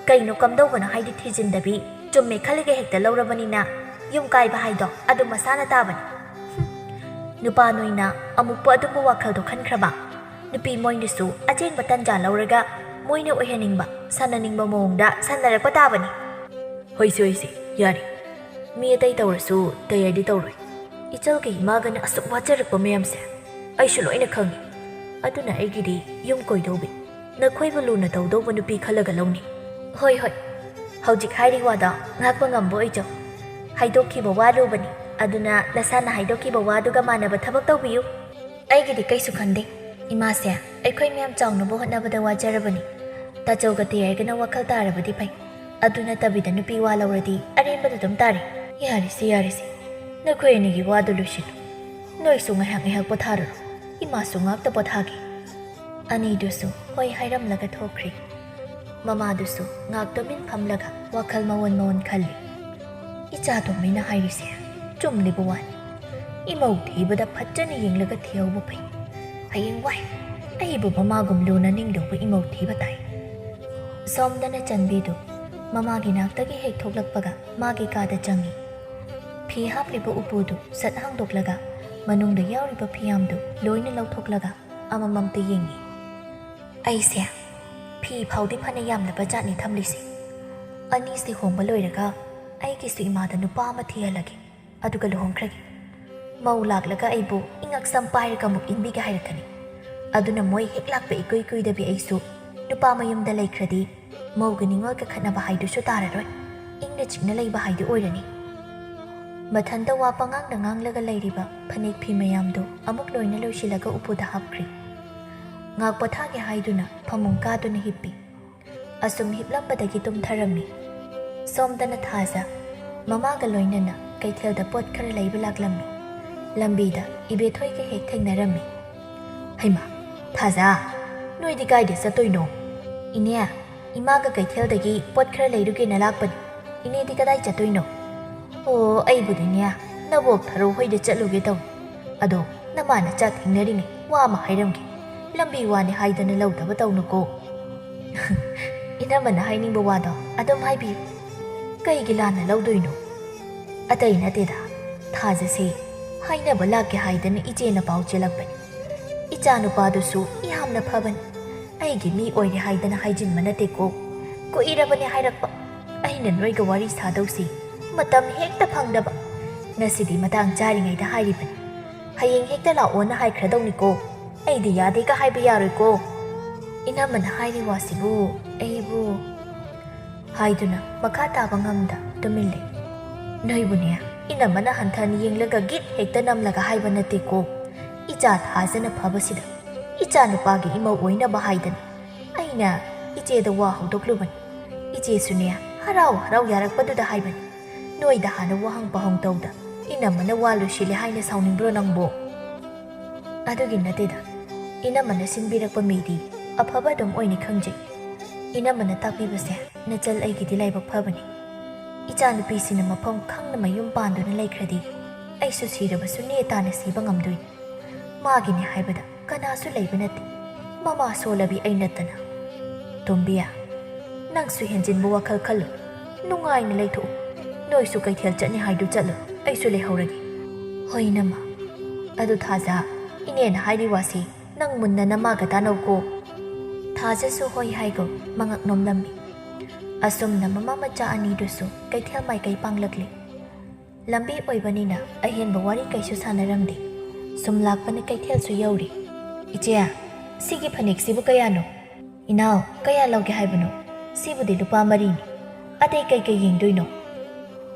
ꯀꯩꯅꯣ ꯀꯝꯗꯧꯕꯅꯣ ꯍꯥꯏꯗꯤ ꯊꯤꯖꯤꯟꯗꯕꯤ ꯆꯨꯝꯃꯦ ꯈꯜꯂꯒ ꯍꯦꯛꯇ ꯂꯧꯔꯕꯅꯤꯅ ꯌꯨꯝ ꯀꯥꯏꯕ ꯍꯥꯏꯗꯣ ꯑꯗꯨ ꯃꯁꯥꯅ ꯇꯥꯕꯅꯤ꯫ ꯍꯨꯝ, ꯅꯨꯄꯥ ꯅꯣꯏꯅ ꯑꯃꯨꯛꯄꯨ ꯑꯗꯨꯝꯕ ꯋꯥꯈꯜꯗꯣ ꯈꯟꯈ꯭ꯔꯕ? ꯅꯨꯄꯤ ꯃꯣꯏꯅꯁꯨ ꯑꯆꯦꯡꯕ ꯇꯟꯖꯥ ꯂꯧꯔꯒ ꯃꯣꯏꯅ ꯑꯣꯏꯍꯟꯅꯤꯡꯕ, ꯁꯥꯟꯅꯅꯤꯡꯕ ꯃꯑꯣꯡꯗ ꯁꯥꯟꯅꯔꯛꯄ ꯇꯥꯕꯅꯤ꯫ ꯍꯣꯏꯁꯦ, ꯍꯣꯏꯁꯦ, ꯌꯥꯔꯦ꯫ ꯃꯤ ꯑꯇꯩ ꯇꯧꯔꯁꯨ ꯇꯌꯥꯔꯗꯤ ꯇꯧꯔꯣꯏ꯫ ꯏꯆꯜꯒ ꯏꯃꯥꯒꯅ ꯑꯁꯨꯛ ꯋꯥꯖꯔꯛꯄ ꯃꯌꯥꯝꯁꯦ ꯑꯩꯁꯨ ꯂꯣꯏꯅ ꯈꯪꯉꯤ꯫ ꯑꯗꯨꯅ ꯑꯩꯒꯤꯗꯤ ꯌꯨꯝ ꯀꯣꯏꯗꯧꯕꯤ, ꯅꯈꯣꯏꯕꯨ ꯂꯨꯅ ꯇꯧꯗꯧꯕ ꯅꯨꯄꯤ ꯈꯜꯂꯒ ꯂꯧꯅꯤ꯫ ꯍꯣꯏ, ꯍꯣꯏ, ꯍꯧꯖꯤꯛ ꯍꯥꯏꯔꯤ ꯋꯥꯗꯣ ꯉꯥꯛꯄ ꯉꯝꯕ ꯑꯣꯏꯖꯧ꯫ ꯍꯥꯏꯗꯣꯛꯈꯤꯕ ꯋꯥ ꯂꯨꯕꯅꯤ, ꯑꯗꯨꯅ ꯅꯁꯥꯅ ꯍꯥꯏꯗꯣꯛꯈꯤꯕ ꯋꯥꯗꯨꯒ ꯃꯥꯟꯅꯕ ꯊꯕꯛ ꯇꯧꯕꯤꯌꯨ꯫ ꯑꯩꯒꯤꯗꯤ ꯀꯩꯁꯨ ꯈꯟꯗꯦ꯫ ꯏꯃꯥꯁꯦ ꯑꯩꯈꯣꯏ ꯃꯌꯥꯝ ꯆꯥꯎꯅꯕ ꯍꯣꯠꯅꯕꯗ ꯋꯥꯖꯔꯕꯅꯤ꯫ ꯇꯥꯆꯧꯒ ꯇꯌꯥꯔꯒꯅ ꯋꯥꯈꯜ ꯇꯥꯔꯕꯗꯤ ꯐꯩ꯫ ꯑꯗꯨ ꯅꯠꯇꯕꯤꯗ ꯅꯨꯄꯤ ꯋꯥ ꯂꯧꯔꯗꯤ ꯑꯔꯦꯝꯕꯗ ꯑꯗꯨꯝ ꯇꯥꯔꯦ꯫ ꯌꯥꯔꯦꯁꯦ, ꯌꯥꯔꯦꯁꯦ꯫ ꯅꯈꯣꯏ ꯑꯅꯤꯒꯤ ꯋꯥꯗꯨ ꯂꯣꯏꯁꯤꯜꯂꯨ꯫ ꯅꯣꯏꯁꯨ ꯉꯥꯏꯍꯥꯛ ꯉꯥꯏꯍꯥꯛ ꯄꯣꯊꯥꯔꯨꯔꯣ꯫ ꯏꯃꯥꯁꯨ ꯉꯥꯛꯇ ꯄꯣꯊꯥꯒꯦ꯫ ꯑꯅꯤꯗꯨꯁꯨ ꯍꯣꯏ ꯍꯥꯏꯔꯝꯂꯒ ꯊꯣꯛꯈ꯭ꯔꯦ꯫ ꯃꯃꯥꯗꯨꯁꯨ ꯉꯥꯛ ꯇꯨꯃꯤꯟ ꯐꯝꯂꯒ ꯋꯥꯈꯜ ꯃꯑꯣꯟ ꯃꯑꯣꯟ ꯈꯜꯂꯤ꯫ ꯏꯆꯥ ꯇꯣꯝꯕꯤꯅ ꯍꯥꯏꯔꯤꯁꯦ ꯆꯨꯝꯂꯤꯕ ꯋꯥꯅꯤ꯫ ꯏꯃꯧ ꯊꯤꯕꯗ ꯐꯖꯅ ꯌꯦꯡꯂꯒ ꯊꯤꯍꯧꯕ ꯐꯩ꯫ ꯍꯌꯦꯡꯋꯥꯏ ꯑꯩꯕꯨ ꯃꯃꯥꯒꯨꯝ ꯂꯨꯅ ꯅꯤꯡꯗꯧꯕ ꯏꯃꯧ ꯊꯤꯕ ꯇꯥꯏ꯫ ꯁꯣꯝꯗꯅ ꯆꯟꯕꯤꯗꯨ ꯃꯃꯥꯒꯤ ꯅꯥꯛꯇꯒꯤ ꯍꯦꯛ ꯊꯣꯛꯂꯛꯄꯒ ꯃꯥꯒꯤ ꯀꯥꯗ ꯆꯪꯉꯤ꯫ ꯐꯤ ꯍꯥꯞꯂꯤꯕ ꯎꯄꯨꯗꯨ ꯁꯠ ꯍꯥꯡꯗꯣꯛꯂꯒ ꯃꯅꯨꯡꯗ ꯌꯥꯎꯔꯤꯕ ꯐꯤꯌꯥꯝꯗꯨ ꯂꯣꯏꯅ ꯂꯧꯊꯣꯛꯂꯒ ꯑꯃꯃꯝꯇ ꯌꯦꯡꯉꯤ꯫ ꯑꯩꯁꯦ ꯐꯤ ꯐꯥꯎꯗꯤ ꯐꯅ ꯌꯥꯝꯂꯕ ꯖꯥꯠꯅꯤ ꯊꯝꯂꯤꯁꯦ꯫ ꯑꯅꯤꯁꯤ ꯍꯣꯡꯕ ꯂꯣꯏꯔꯒ ꯑꯩꯒꯤꯁꯨ ꯏꯃꯥꯗ ꯅꯨꯄꯥ ꯑꯃ ꯊꯤꯍꯜꯂꯒꯦ, ꯑꯗꯨꯒ ꯂꯨꯍꯣꯡꯈ꯭ꯔꯒꯦ꯫ ꯃꯧ ꯂꯥꯛꯂꯒ ꯑꯩꯕꯨ ꯏꯉꯛꯁꯝ ꯄꯥꯏꯔꯒ ꯑꯃꯨꯛ ꯏꯟꯕꯤꯒꯦ ꯍꯥꯏꯔꯛꯀꯅꯤ꯫ ꯑꯗꯨꯅ ꯃꯣꯏ ꯍꯦꯛ ꯂꯥꯛꯄ ꯏꯀꯨꯏ ꯀꯨꯏꯗꯕꯤ ꯑꯩꯁꯨ ꯅꯨꯄꯥ ꯃꯌꯨꯝꯗ ꯂꯩꯈ꯭ꯔꯗꯤ ꯃꯧꯒ ꯅꯤꯉꯣꯜꯒ ꯈꯠꯅꯕ ꯍꯥꯏꯗꯨꯁꯨ ꯇꯥꯔꯔꯣꯏ꯫ ꯏꯪꯅ ꯆꯤꯛꯅ ꯂꯩꯕ ꯍꯥꯏꯗꯨ ꯑꯣꯏꯔꯅꯤ꯫ ꯃꯊꯟꯇ ꯋꯥ ꯄꯉꯥꯡꯗ ꯉꯥꯡꯂꯒ ꯂꯩꯔꯤꯕ ꯐꯅꯦꯛ ꯐꯤ ꯃꯌꯥꯝꯗꯨ ꯑꯃꯨꯛ ꯂꯣꯏꯅ ꯂꯣꯏꯁꯤꯜꯂꯒ ꯎꯄꯨꯗ ꯍꯥꯞꯈ꯭ꯔꯤ꯫ ꯉꯥꯛ ꯄꯣꯊꯥꯒꯦ ꯍꯥꯏꯗꯨꯅ ꯐꯃꯨꯡ ꯀꯥꯗꯨꯅ ꯍꯤꯞꯄꯤ꯫ ꯑꯁꯨꯝ ꯍꯤꯞꯂꯝꯕꯗꯒꯤ ꯇꯨꯝꯊꯔꯝꯃꯤ꯫ ꯁꯣꯝꯗꯅ ꯊꯥꯖ ꯃꯃꯥꯒ ꯂꯣꯏꯅꯅ ꯀꯩꯊꯦꯜꯗ ꯄꯣꯠ ꯈꯔ ꯂꯩꯕ ꯂꯥꯛꯂꯝꯃꯤ꯫ ꯂꯝꯕꯤꯗ ꯏꯕꯦꯊꯣꯏꯒ ꯍꯦꯛ ꯊꯦꯡꯅꯔꯝꯃꯤ꯫ "ꯍꯩꯃꯥ, ꯊꯥꯖ, ꯅꯣꯏꯗꯤ ꯀꯥꯏꯗ ꯆꯠꯇꯣꯏꯅꯣ?" "ꯏꯅꯦ, ꯏꯃꯥꯒ ꯀꯩꯊꯦꯜꯗꯒꯤ ꯄꯣꯠ ꯈꯔ ꯂꯩꯔꯨꯒꯦꯅ ꯂꯥꯛꯄꯅꯤ꯫ ꯏꯅꯦꯗꯤ ꯀꯗꯥꯏ ꯆꯠꯇꯣꯏꯅꯣ?" "ꯑꯣ, ꯑꯩꯕꯨꯗꯤꯅꯦ, ꯅꯕꯣꯛ ꯊꯔꯣ ꯍꯣꯏꯗ ꯆꯠꯂꯨꯒꯦ ꯇꯧꯅꯤ꯫ ꯑꯗꯣ ꯅꯃꯥ ꯅꯆꯥ ꯊꯦꯡꯅꯔꯤꯉꯩ ꯋꯥ ꯑꯃ ꯍꯥꯏꯔꯝꯒꯦ, ꯂꯝꯕꯤ ꯋꯥꯅꯤ ꯍꯥꯏꯗꯅ ꯂꯧꯗꯕ ꯇꯧꯅꯨꯀꯣ꯫ ꯏꯅꯝꯃꯅ ꯍꯥꯏꯅꯤꯡꯕ ꯋꯥꯗꯣ ꯑꯗꯨꯝ ꯍꯥꯏꯕꯤꯌꯨ꯫ ꯀꯩꯒꯤ ꯂꯥꯟꯅ ꯂꯧꯗꯣꯏꯅꯣ? ꯑꯇꯩ ꯅꯠꯇꯦꯗ, ꯊꯥꯖꯁꯦ ꯍꯥꯏꯅꯕ ꯂꯥꯛꯀꯦ ꯍꯥꯏꯗꯅ ꯏꯆꯦꯅ ꯄꯥꯎ ꯆꯦꯜꯂꯛꯄꯅꯤ꯫ ꯏꯆꯥ ꯅꯨꯄꯥꯗꯨꯁꯨ ꯌꯥꯝꯅ ꯐꯕꯅꯤ꯫ ꯑꯩꯒꯤ ꯃꯤ ꯑꯣꯏꯔꯦ ꯍꯥꯏꯗꯅ ꯍꯥꯏꯖꯤꯟꯕ ꯅꯠꯇꯦꯀꯣ꯫ ꯀꯨꯏꯔꯕꯅꯦ ꯍꯥꯏꯔꯛꯄ꯫ ꯑꯩꯅ ꯅꯣꯏꯒ ꯋꯥꯔꯤ ꯁꯥꯗꯧꯁꯤ ꯃꯇꯝ ꯍꯦꯛꯇ ꯐꯪꯗꯕ꯫ ꯉꯁꯤꯗꯤ ꯃꯇꯥꯡ ꯆꯥꯔꯤꯉꯩꯗ ꯍꯥꯏꯔꯤꯕꯅꯤ꯫ ꯍꯌꯦꯡ ꯍꯦꯛꯇ ꯂꯥꯛꯑꯣꯅ ꯍꯥꯏꯈ꯭ꯔꯗꯧꯅꯤꯀꯣ꯫ ꯑꯩꯗꯤ ꯌꯥꯗꯦꯒ ꯍꯥꯏꯕ ꯌꯥꯔꯣꯏꯀꯣ꯫ ꯏꯅꯝꯃꯅ ꯍꯥꯏꯔꯤ ꯋꯥꯁꯤꯕꯨ ꯑꯩꯕꯨ ꯍꯥꯏꯗꯨꯅ ꯃꯈꯥ ꯇꯥꯕ ꯉꯝꯗ ꯇꯨꯃꯤꯟ ꯂꯩ꯫ ꯅꯣꯏꯕꯨꯅꯦ, ꯏꯅꯝꯃꯅ ꯍꯟꯊꯅ ꯌꯦꯡꯂꯒ ꯒꯤꯠ ꯍꯦꯛꯇ ꯅꯝꯂꯒ ꯍꯥꯏꯕ ꯅꯠꯇꯦꯀꯣ꯫ ꯏꯆꯥ ꯊꯥꯖꯅ ꯐꯕꯁꯤꯗ ꯏꯆꯥ ꯅꯨꯄꯥꯒꯤ ꯏꯃꯧ ꯑꯣꯏꯅꯕ ꯍꯥꯏꯗꯅ ꯑꯩꯅ ꯏꯆꯦꯗ ꯋꯥ ꯍꯧꯗꯣꯛꯂꯨꯕꯅꯤ꯫ ꯏꯆꯦꯁꯨꯅꯦ ꯍꯔꯥꯎ ꯍꯔꯥꯎ ꯌꯥꯔꯛꯄꯗꯨꯗ ꯍꯥꯏꯕꯅꯤ꯫ ꯅꯣꯏꯗ ꯍꯥꯟꯅ ꯋꯥꯍꯪ ꯄꯥꯍꯪ ꯇꯧꯗ ꯏꯅꯝꯃꯅ ꯋꯥ ꯂꯣꯏꯁꯤꯜꯂꯦ ꯍꯥꯏꯅ ꯁꯥꯎꯅꯤꯡꯕ꯭ꯔꯣ ꯅꯪꯕꯣ? ꯑꯗꯨꯒꯤ ꯅꯠꯇꯦꯗ, ꯏꯅꯝꯃꯅ ꯁꯤꯟꯕꯤꯔꯛꯄ ꯃꯤꯗꯤ ꯑꯐꯕ ꯑꯗꯨꯝ ꯑꯣꯏꯅꯤ ꯈꯪꯖꯩ꯫ ꯏꯅꯝꯃꯅ ꯇꯥꯛꯄꯤꯕꯁꯦ ꯅꯆꯜ ꯑꯩꯒꯤꯗꯤ ꯂꯥꯏꯕꯛ ꯐꯕꯅꯤ꯫ ꯏꯆꯥꯅꯨꯄꯤꯁꯤꯅ ꯃꯐꯝ ꯈꯪꯅ ꯃꯌꯨꯝ ꯄꯥꯟꯗꯨꯅ ꯂꯩꯈ꯭ꯔꯗꯤ ꯑꯩꯁꯨ ꯁꯤꯔꯕꯁꯨ ꯅꯦ ꯇꯥꯅ ꯁꯤꯕ ꯉꯝꯗꯣꯏꯅꯤ꯫ ꯃꯥꯒꯤꯅꯤ ꯍꯥꯏꯕꯗ ꯀꯅꯥꯁꯨ ꯂꯩꯕ ꯅꯠꯇꯦ, ꯃꯃꯥ ꯁꯣꯜꯂꯕꯤ ꯑꯩ ꯅꯠꯇꯅ꯫ ꯇꯣꯝꯕꯤꯌꯥ, ꯅꯪꯁꯨ ꯍꯦꯟꯖꯤꯟꯕ ꯋꯥꯈꯜ ꯈꯜꯂꯨ, ꯅꯨꯡꯉꯥꯏꯅ ꯂꯩꯊꯣꯛꯎ꯫ ꯅꯣꯏꯁꯨ ꯀꯩꯊꯦꯜ ꯆꯠꯅꯤ ꯍꯥꯏꯗꯨ ꯆꯠꯂꯨ, ꯑꯩꯁꯨ ꯂꯩꯍꯧꯔꯒꯦ꯫ ꯍꯣꯏ ꯏꯅꯝꯃ꯫ ꯑꯗꯨ ꯊꯥꯖ, ꯏꯅꯦꯅ ꯍꯥꯏꯔꯤ ꯋꯥꯁꯤ ꯅꯪ ꯃꯨꯟꯅ ꯅꯃꯥꯒ ꯇꯥꯅꯧꯀꯣ꯫ ꯊꯥꯖꯁꯨ ꯍꯣꯏ ꯍꯥꯏꯒꯨꯝ ꯃꯉꯛ ꯅꯣꯝꯂꯝꯃꯤ꯫ ꯑꯁꯨꯝꯅ ꯃꯃꯥ ꯃꯆꯥ ꯑꯅꯤꯗꯨꯁꯨ ꯀꯩꯊꯦꯜ ꯃꯥꯏꯀꯩ ꯄꯥꯡꯂꯛꯂꯤ꯫ ꯂꯝꯕꯤ ꯑꯣꯏꯕꯅꯤꯅ ꯑꯍꯦꯟꯕ ꯋꯥꯔꯤ ꯀꯩꯁꯨ ꯁꯥꯟꯅꯔꯝꯗꯦ꯫ ꯁꯨꯝ ꯂꯥꯛꯄꯅ ꯀꯩꯊꯦꯜꯁꯨ ꯌꯧꯔꯦ꯫ "ꯏꯆꯦ, ꯁꯤꯒꯤ ꯐꯅꯦꯛꯁꯤꯕꯨ ꯀꯌꯥꯅꯣ?" "ꯏꯅꯥꯎ, ꯀꯌꯥ ꯂꯧꯒꯦ ꯍꯥꯏꯕꯅꯣ? ꯁꯤꯕꯨꯗꯤ ꯂꯨꯄꯥ ꯃꯔꯤꯅꯤ꯫ ꯑꯇꯩ ꯀꯩꯀꯩ ꯌꯦꯡꯗꯣꯏꯅꯣ?"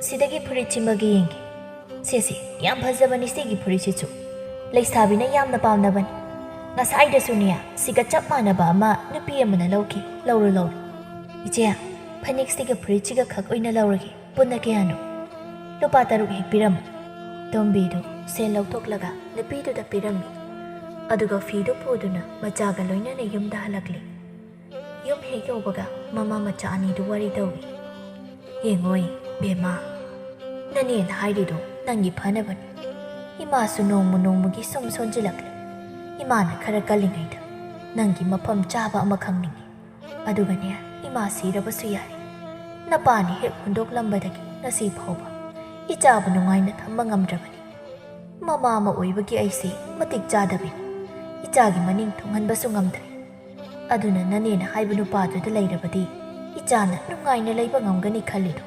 "ꯁꯤꯗꯒꯤ ꯐꯨꯔꯤꯠꯁꯤꯃꯒ ꯌꯦꯡꯒꯦ꯫ ꯁꯦ ꯁꯦ, ꯌꯥꯝ ꯐꯖꯕꯅꯤ ꯁꯤꯒꯤ ꯐꯨꯔꯤꯠꯁꯤꯁꯨ꯫ ꯂꯩꯁꯥꯕꯤꯅ ꯌꯥꯝꯅ ꯄꯥꯝꯅꯕꯅꯤ꯫ ꯉꯁꯥꯏꯗꯁꯨꯅꯦ ꯁꯤꯒ ꯆꯞ ꯃꯥꯟꯅꯕ ꯑꯃ ꯅꯨꯄꯤ ꯑꯃꯅ ꯂꯧꯈꯤ꯫ ꯂꯧꯔꯣ, ꯂꯧꯔꯣ꯫ ꯏꯆꯦ, ꯐꯅꯦꯛꯁꯤꯒ ꯐꯨꯔꯤꯠꯁꯤꯒ ꯈꯛ ꯑꯣꯏꯅ ꯂꯧꯔꯒꯦ꯫ ꯄꯨꯟꯅ ꯀꯌꯥꯅꯣ?" "ꯂꯨꯄꯥ ꯇꯔꯨꯛ ꯍꯦꯛ ꯄꯤꯔꯝꯃꯨ꯫" ꯇꯣꯝꯕꯤꯗꯨ ꯁꯦꯜ ꯂꯧꯊꯣꯛꯂꯒ ꯅꯨꯄꯤꯗꯨꯗ ꯄꯤꯔꯝꯃꯤ꯫ ꯑꯗꯨꯒ ꯐꯤꯗꯨ ꯄꯨꯗꯨꯅ ꯃꯆꯥꯒ ꯂꯣꯏꯅꯅ ꯌꯨꯝꯗ ꯍꯜꯂꯛꯂꯤ꯫ ꯌꯨꯝ ꯍꯦꯛ ꯌꯧꯕꯒ ꯃꯃꯥ ꯃꯆꯥ ꯑꯅꯤꯗꯨ ꯋꯥꯔꯤ ꯇꯧꯏ꯫ "ꯌꯦꯡꯉꯣꯏ ꯕꯦꯝꯃ, ꯅꯅꯦꯅ ꯍꯥꯏꯔꯤꯗꯣ ꯅꯪꯒꯤ ꯐꯅꯕꯅꯤ꯫ ꯏꯃꯥꯁꯨ ꯅꯣꯡꯃ ꯅꯣꯡꯃꯒꯤ ꯁꯨꯝ ꯁꯣꯟꯖꯤꯜꯂꯛꯂꯦ꯫ ꯏꯃꯥꯅ ꯈꯔ ꯀꯜꯂꯤꯉꯩꯗ ꯅꯪꯒꯤ ꯃꯐꯝ ꯆꯥꯕ ꯑꯃ ꯈꯪꯅꯤꯡꯉꯤ꯫ ꯑꯗꯨꯒꯅꯦ, ꯏꯃꯥ ꯁꯤꯔꯕꯁꯨ ꯌꯥꯏ, ꯅꯄꯥꯅ ꯍꯦꯛ ꯍꯨꯟꯗꯣꯛꯂꯝꯕꯗꯒꯤ ꯉꯁꯤ ꯐꯥꯎꯕ ꯏꯆꯥꯕꯨ ꯅꯨꯡꯉꯥꯏꯅ ꯊꯝꯕ ꯉꯝꯗ꯭ꯔꯕꯅꯤ꯫ ꯃꯃꯥ ꯑꯃ ꯑꯣꯏꯕꯒꯤ ꯑꯩꯁꯦ ꯃꯇꯤꯛ ꯆꯥꯗꯕꯤꯅꯤ꯫ ꯏꯆꯥꯒꯤ ꯃꯅꯤꯡ ꯊꯨꯡꯍꯟꯕꯁꯨ ꯉꯝꯗ꯭ꯔꯦ꯫ ꯑꯗꯨꯅ ꯅꯅꯦꯅ ꯍꯥꯏꯕ ꯅꯨꯄꯥꯗꯨꯗ ꯂꯩꯔꯕꯗꯤ ꯏꯆꯥꯅ ꯅꯨꯡꯉꯥꯏꯅ ꯂꯩꯕ ꯉꯝꯒꯅꯤ ꯈꯜꯂꯤꯗꯣ?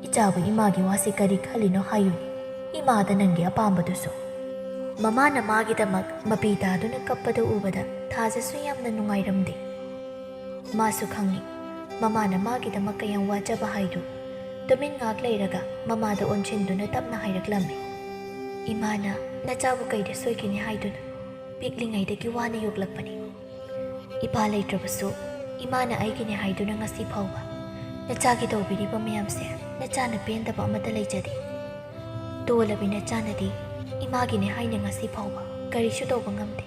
ꯏꯆꯥꯕꯨ ꯏꯃꯥꯒꯤ ꯋꯥꯁꯦ ꯀꯔꯤ ꯈꯜꯂꯤꯅꯣ ꯍꯥꯏꯌꯨꯅꯦ꯫ ꯏꯃꯥꯗ ꯅꯪꯒꯤ ꯑꯄꯥꯝꯕꯗꯨꯁꯨ꯫ ꯃꯃꯥꯅ ꯃꯥꯒꯤꯗꯃꯛ ꯃꯄꯤ ꯇꯥꯗꯨꯅ ꯀꯞꯄꯗ ꯎꯕꯗ ꯊꯥꯖꯁꯨ ꯌꯥꯝꯅ ꯅꯨꯡꯉꯥꯏꯔꯝꯗꯦ꯫ ꯃꯥꯁꯨ ꯈꯪꯏ, ꯃꯃꯥꯅ ꯃꯥꯒꯤꯗꯃꯛ ꯀꯌꯥꯝ ꯋꯥꯖꯕ ꯍꯥꯏꯗꯨ꯫ ꯇꯨꯃꯤꯟ ꯉꯥꯛ ꯂꯩꯔꯒ ꯃꯃꯥꯗ ꯑꯣꯟꯁꯤꯟꯗꯨꯅ ꯇꯞꯅ ꯍꯥꯏꯔꯛꯂꯝꯃꯤ, "ꯏꯃꯥꯅ ꯅꯆꯥꯕꯨ ꯀꯩꯗ ꯁꯣꯏꯒꯅꯤ ꯍꯥꯏꯗꯨꯅ ꯄꯤꯛꯂꯤꯉꯩꯗꯒꯤ ꯋꯥꯅ ꯌꯣꯛꯂꯛꯄꯅꯤ꯫ ꯏꯄꯥ ꯂꯩꯇ꯭ꯔꯕꯁꯨ ꯏꯃꯥꯅ ꯑꯩꯒꯤꯅꯤ ꯍꯥꯏꯗꯨꯅ ꯉꯁꯤ ꯐꯥꯎꯕ ꯅꯆꯥꯒꯤ ꯇꯧꯕꯤꯔꯤꯕ ꯃꯌꯥꯝꯁꯦ ꯅꯆꯥꯅ ꯄꯦꯟꯗꯕ ꯑꯃꯠꯇ ꯂꯩꯖꯗꯦ꯫ ꯇꯣꯜꯂꯕꯤ ꯅꯆꯥꯅꯗꯤ ꯏꯃꯥꯒꯤꯅꯤ ꯍꯥꯏꯅ ꯉꯁꯤ ꯐꯥꯎꯕ ꯀꯔꯤꯁꯨ ꯇꯧꯕ ꯉꯝꯗꯦ꯫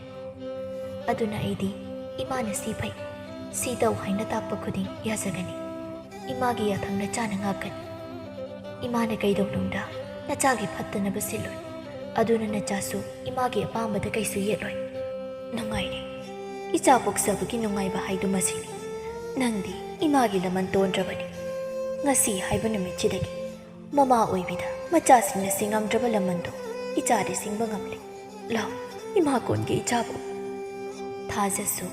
ꯑꯗꯨꯅ ꯑꯩꯗꯤ ꯏꯃꯥꯅ ꯁꯤ ꯐꯩ, ꯁꯤ ꯇꯧ ꯍꯥꯏꯅ ꯇꯥꯛꯄ ꯈꯨꯗꯤꯡ ꯌꯥꯖꯒꯅꯤ꯫ ꯏꯃꯥꯒꯤ ꯌꯥꯊꯪ ꯅꯆꯥꯅ ꯉꯥꯛꯀꯅꯤ꯫ ꯏꯃꯥꯅ ꯀꯩꯗꯧꯅꯨꯡꯗ ꯅꯆꯥꯒꯤ ꯐꯠꯇꯅꯕ ꯁꯤꯜꯂꯣꯏ꯫ ꯑꯗꯨꯅ ꯅꯆꯥꯁꯨ ꯏꯃꯥꯒꯤ ꯑꯄꯥꯝꯕꯗ ꯀꯩꯁꯨ ꯌꯦꯠꯂꯣꯏ꯫ ꯅꯨꯡꯉꯥꯏꯔꯦ꯫ ꯏꯆꯥ ꯄꯣꯛꯆꯕꯒꯤ ꯅꯨꯡꯉꯥꯏꯕ ꯍꯥꯏꯗꯨ ꯃꯁꯤꯅꯤ꯫ ꯅꯪꯗꯤ ꯏꯃꯥꯒꯤ ꯂꯃꯟ ꯇꯣꯟꯗ꯭ꯔꯕꯅꯤ꯫ ꯉꯁꯤ ꯍꯥꯏꯕ ꯅꯨꯃꯤꯠꯁꯤꯗꯒꯤ ꯃꯃꯥ ꯑꯣꯏꯕꯤꯗ ꯃꯆꯥꯁꯤꯡꯅ ꯁꯤꯡꯉꯝꯗ꯭ꯔꯕ ꯂꯃꯟꯗꯨ ꯏꯆꯥꯗꯤ ꯁꯤꯡꯕ ꯉꯝꯂꯦ꯫ ꯂꯥꯎ, ꯏꯃꯥ ꯀꯣꯟꯒꯦ ꯏꯆꯥꯕꯨ꯫" ꯊꯥꯖꯁꯨ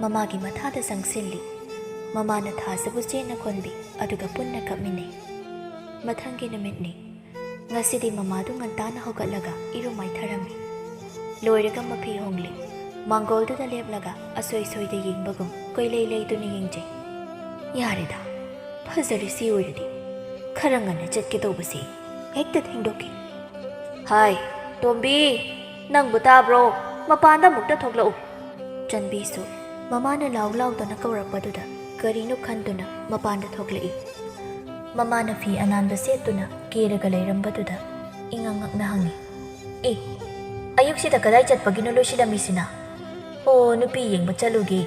ꯃꯃꯥꯒꯤ ꯃꯊꯥꯗ ꯆꯪꯁꯤꯜꯂꯤ꯫ ꯃꯃꯥꯅ ꯊꯥꯖꯕꯨ ꯆꯦꯠꯅ ꯀꯣꯟꯕꯤ, ꯑꯗꯨꯒ ꯄꯨꯟꯅ ꯀꯞꯃꯤꯟꯅꯩ꯫ ꯃꯊꯪꯒꯤ ꯅꯨꯃꯤꯠꯅꯤ꯫ ꯉꯁꯤꯗꯤ ꯃꯃꯥꯗꯨ ꯉꯟꯇꯥꯅ ꯍꯧꯒꯠꯂꯒ ꯏꯔꯨ ꯃꯥꯏꯊꯔꯝꯃꯤ꯫ ꯂꯣꯏꯔꯒ ꯃꯐꯤ ꯍꯣꯡꯂꯤ꯫ ꯃꯥꯡꯒꯣꯜꯗꯨꯗ ꯂꯦꯞꯂꯒ ꯑꯁꯣꯏ ꯁꯣꯏꯗ ꯌꯦꯡꯕꯒꯨꯝ ꯀꯣꯏꯂꯩ ꯂꯩꯗꯨꯅ ꯌꯦꯡꯖꯩ꯫ "ꯌꯥꯔꯦꯗ, ꯐꯖꯔꯦ ꯁꯤ ꯑꯣꯏꯔꯗꯤ꯫ ꯈꯔ ꯉꯟꯅ ꯆꯠꯀꯦ ꯇꯧꯕꯁꯤ ꯍꯦꯛꯇ ꯊꯦꯡꯗꯣꯛꯈꯤ꯫ ꯍꯥꯏ, ꯇꯣꯝꯕꯤ, ꯅꯪꯕꯨ ꯇꯥꯕ꯭ꯔꯣ? ꯃꯄꯥꯟꯗ ꯑꯃꯨꯛꯇ ꯊꯣꯛꯂꯛꯎ꯫" ꯆꯟꯕꯤꯁꯨ ꯃꯃꯥꯅ ꯂꯥꯎ ꯂꯥꯎꯗꯅ ꯀꯧꯔꯛꯄꯗꯨꯗ ꯀꯔꯤꯅꯣ ꯈꯟꯗꯨꯅ ꯃꯄꯥꯟꯗ ꯊꯣꯛꯂꯛꯏ꯫ ꯃꯃꯥꯅ ꯐꯤ ꯑꯅꯥꯟꯕ ꯁꯦꯠꯇꯨꯅ ꯀꯦꯔꯒ ꯂꯩꯔꯝꯕꯗꯨꯗ ꯏꯉꯛ ꯉꯛꯅ ꯍꯪꯉꯤ, "ꯑꯦ, ꯑꯌꯨꯛꯁꯤꯗ ꯀꯗꯥꯏ ꯆꯠꯄꯒꯤꯅꯣ ꯂꯣꯏꯁꯤꯜꯂꯝꯃꯤꯁꯤꯅ? ꯑꯣ, ꯅꯨꯄꯤ ꯌꯦꯡꯕ ꯆꯠꯂꯨꯒꯦ꯫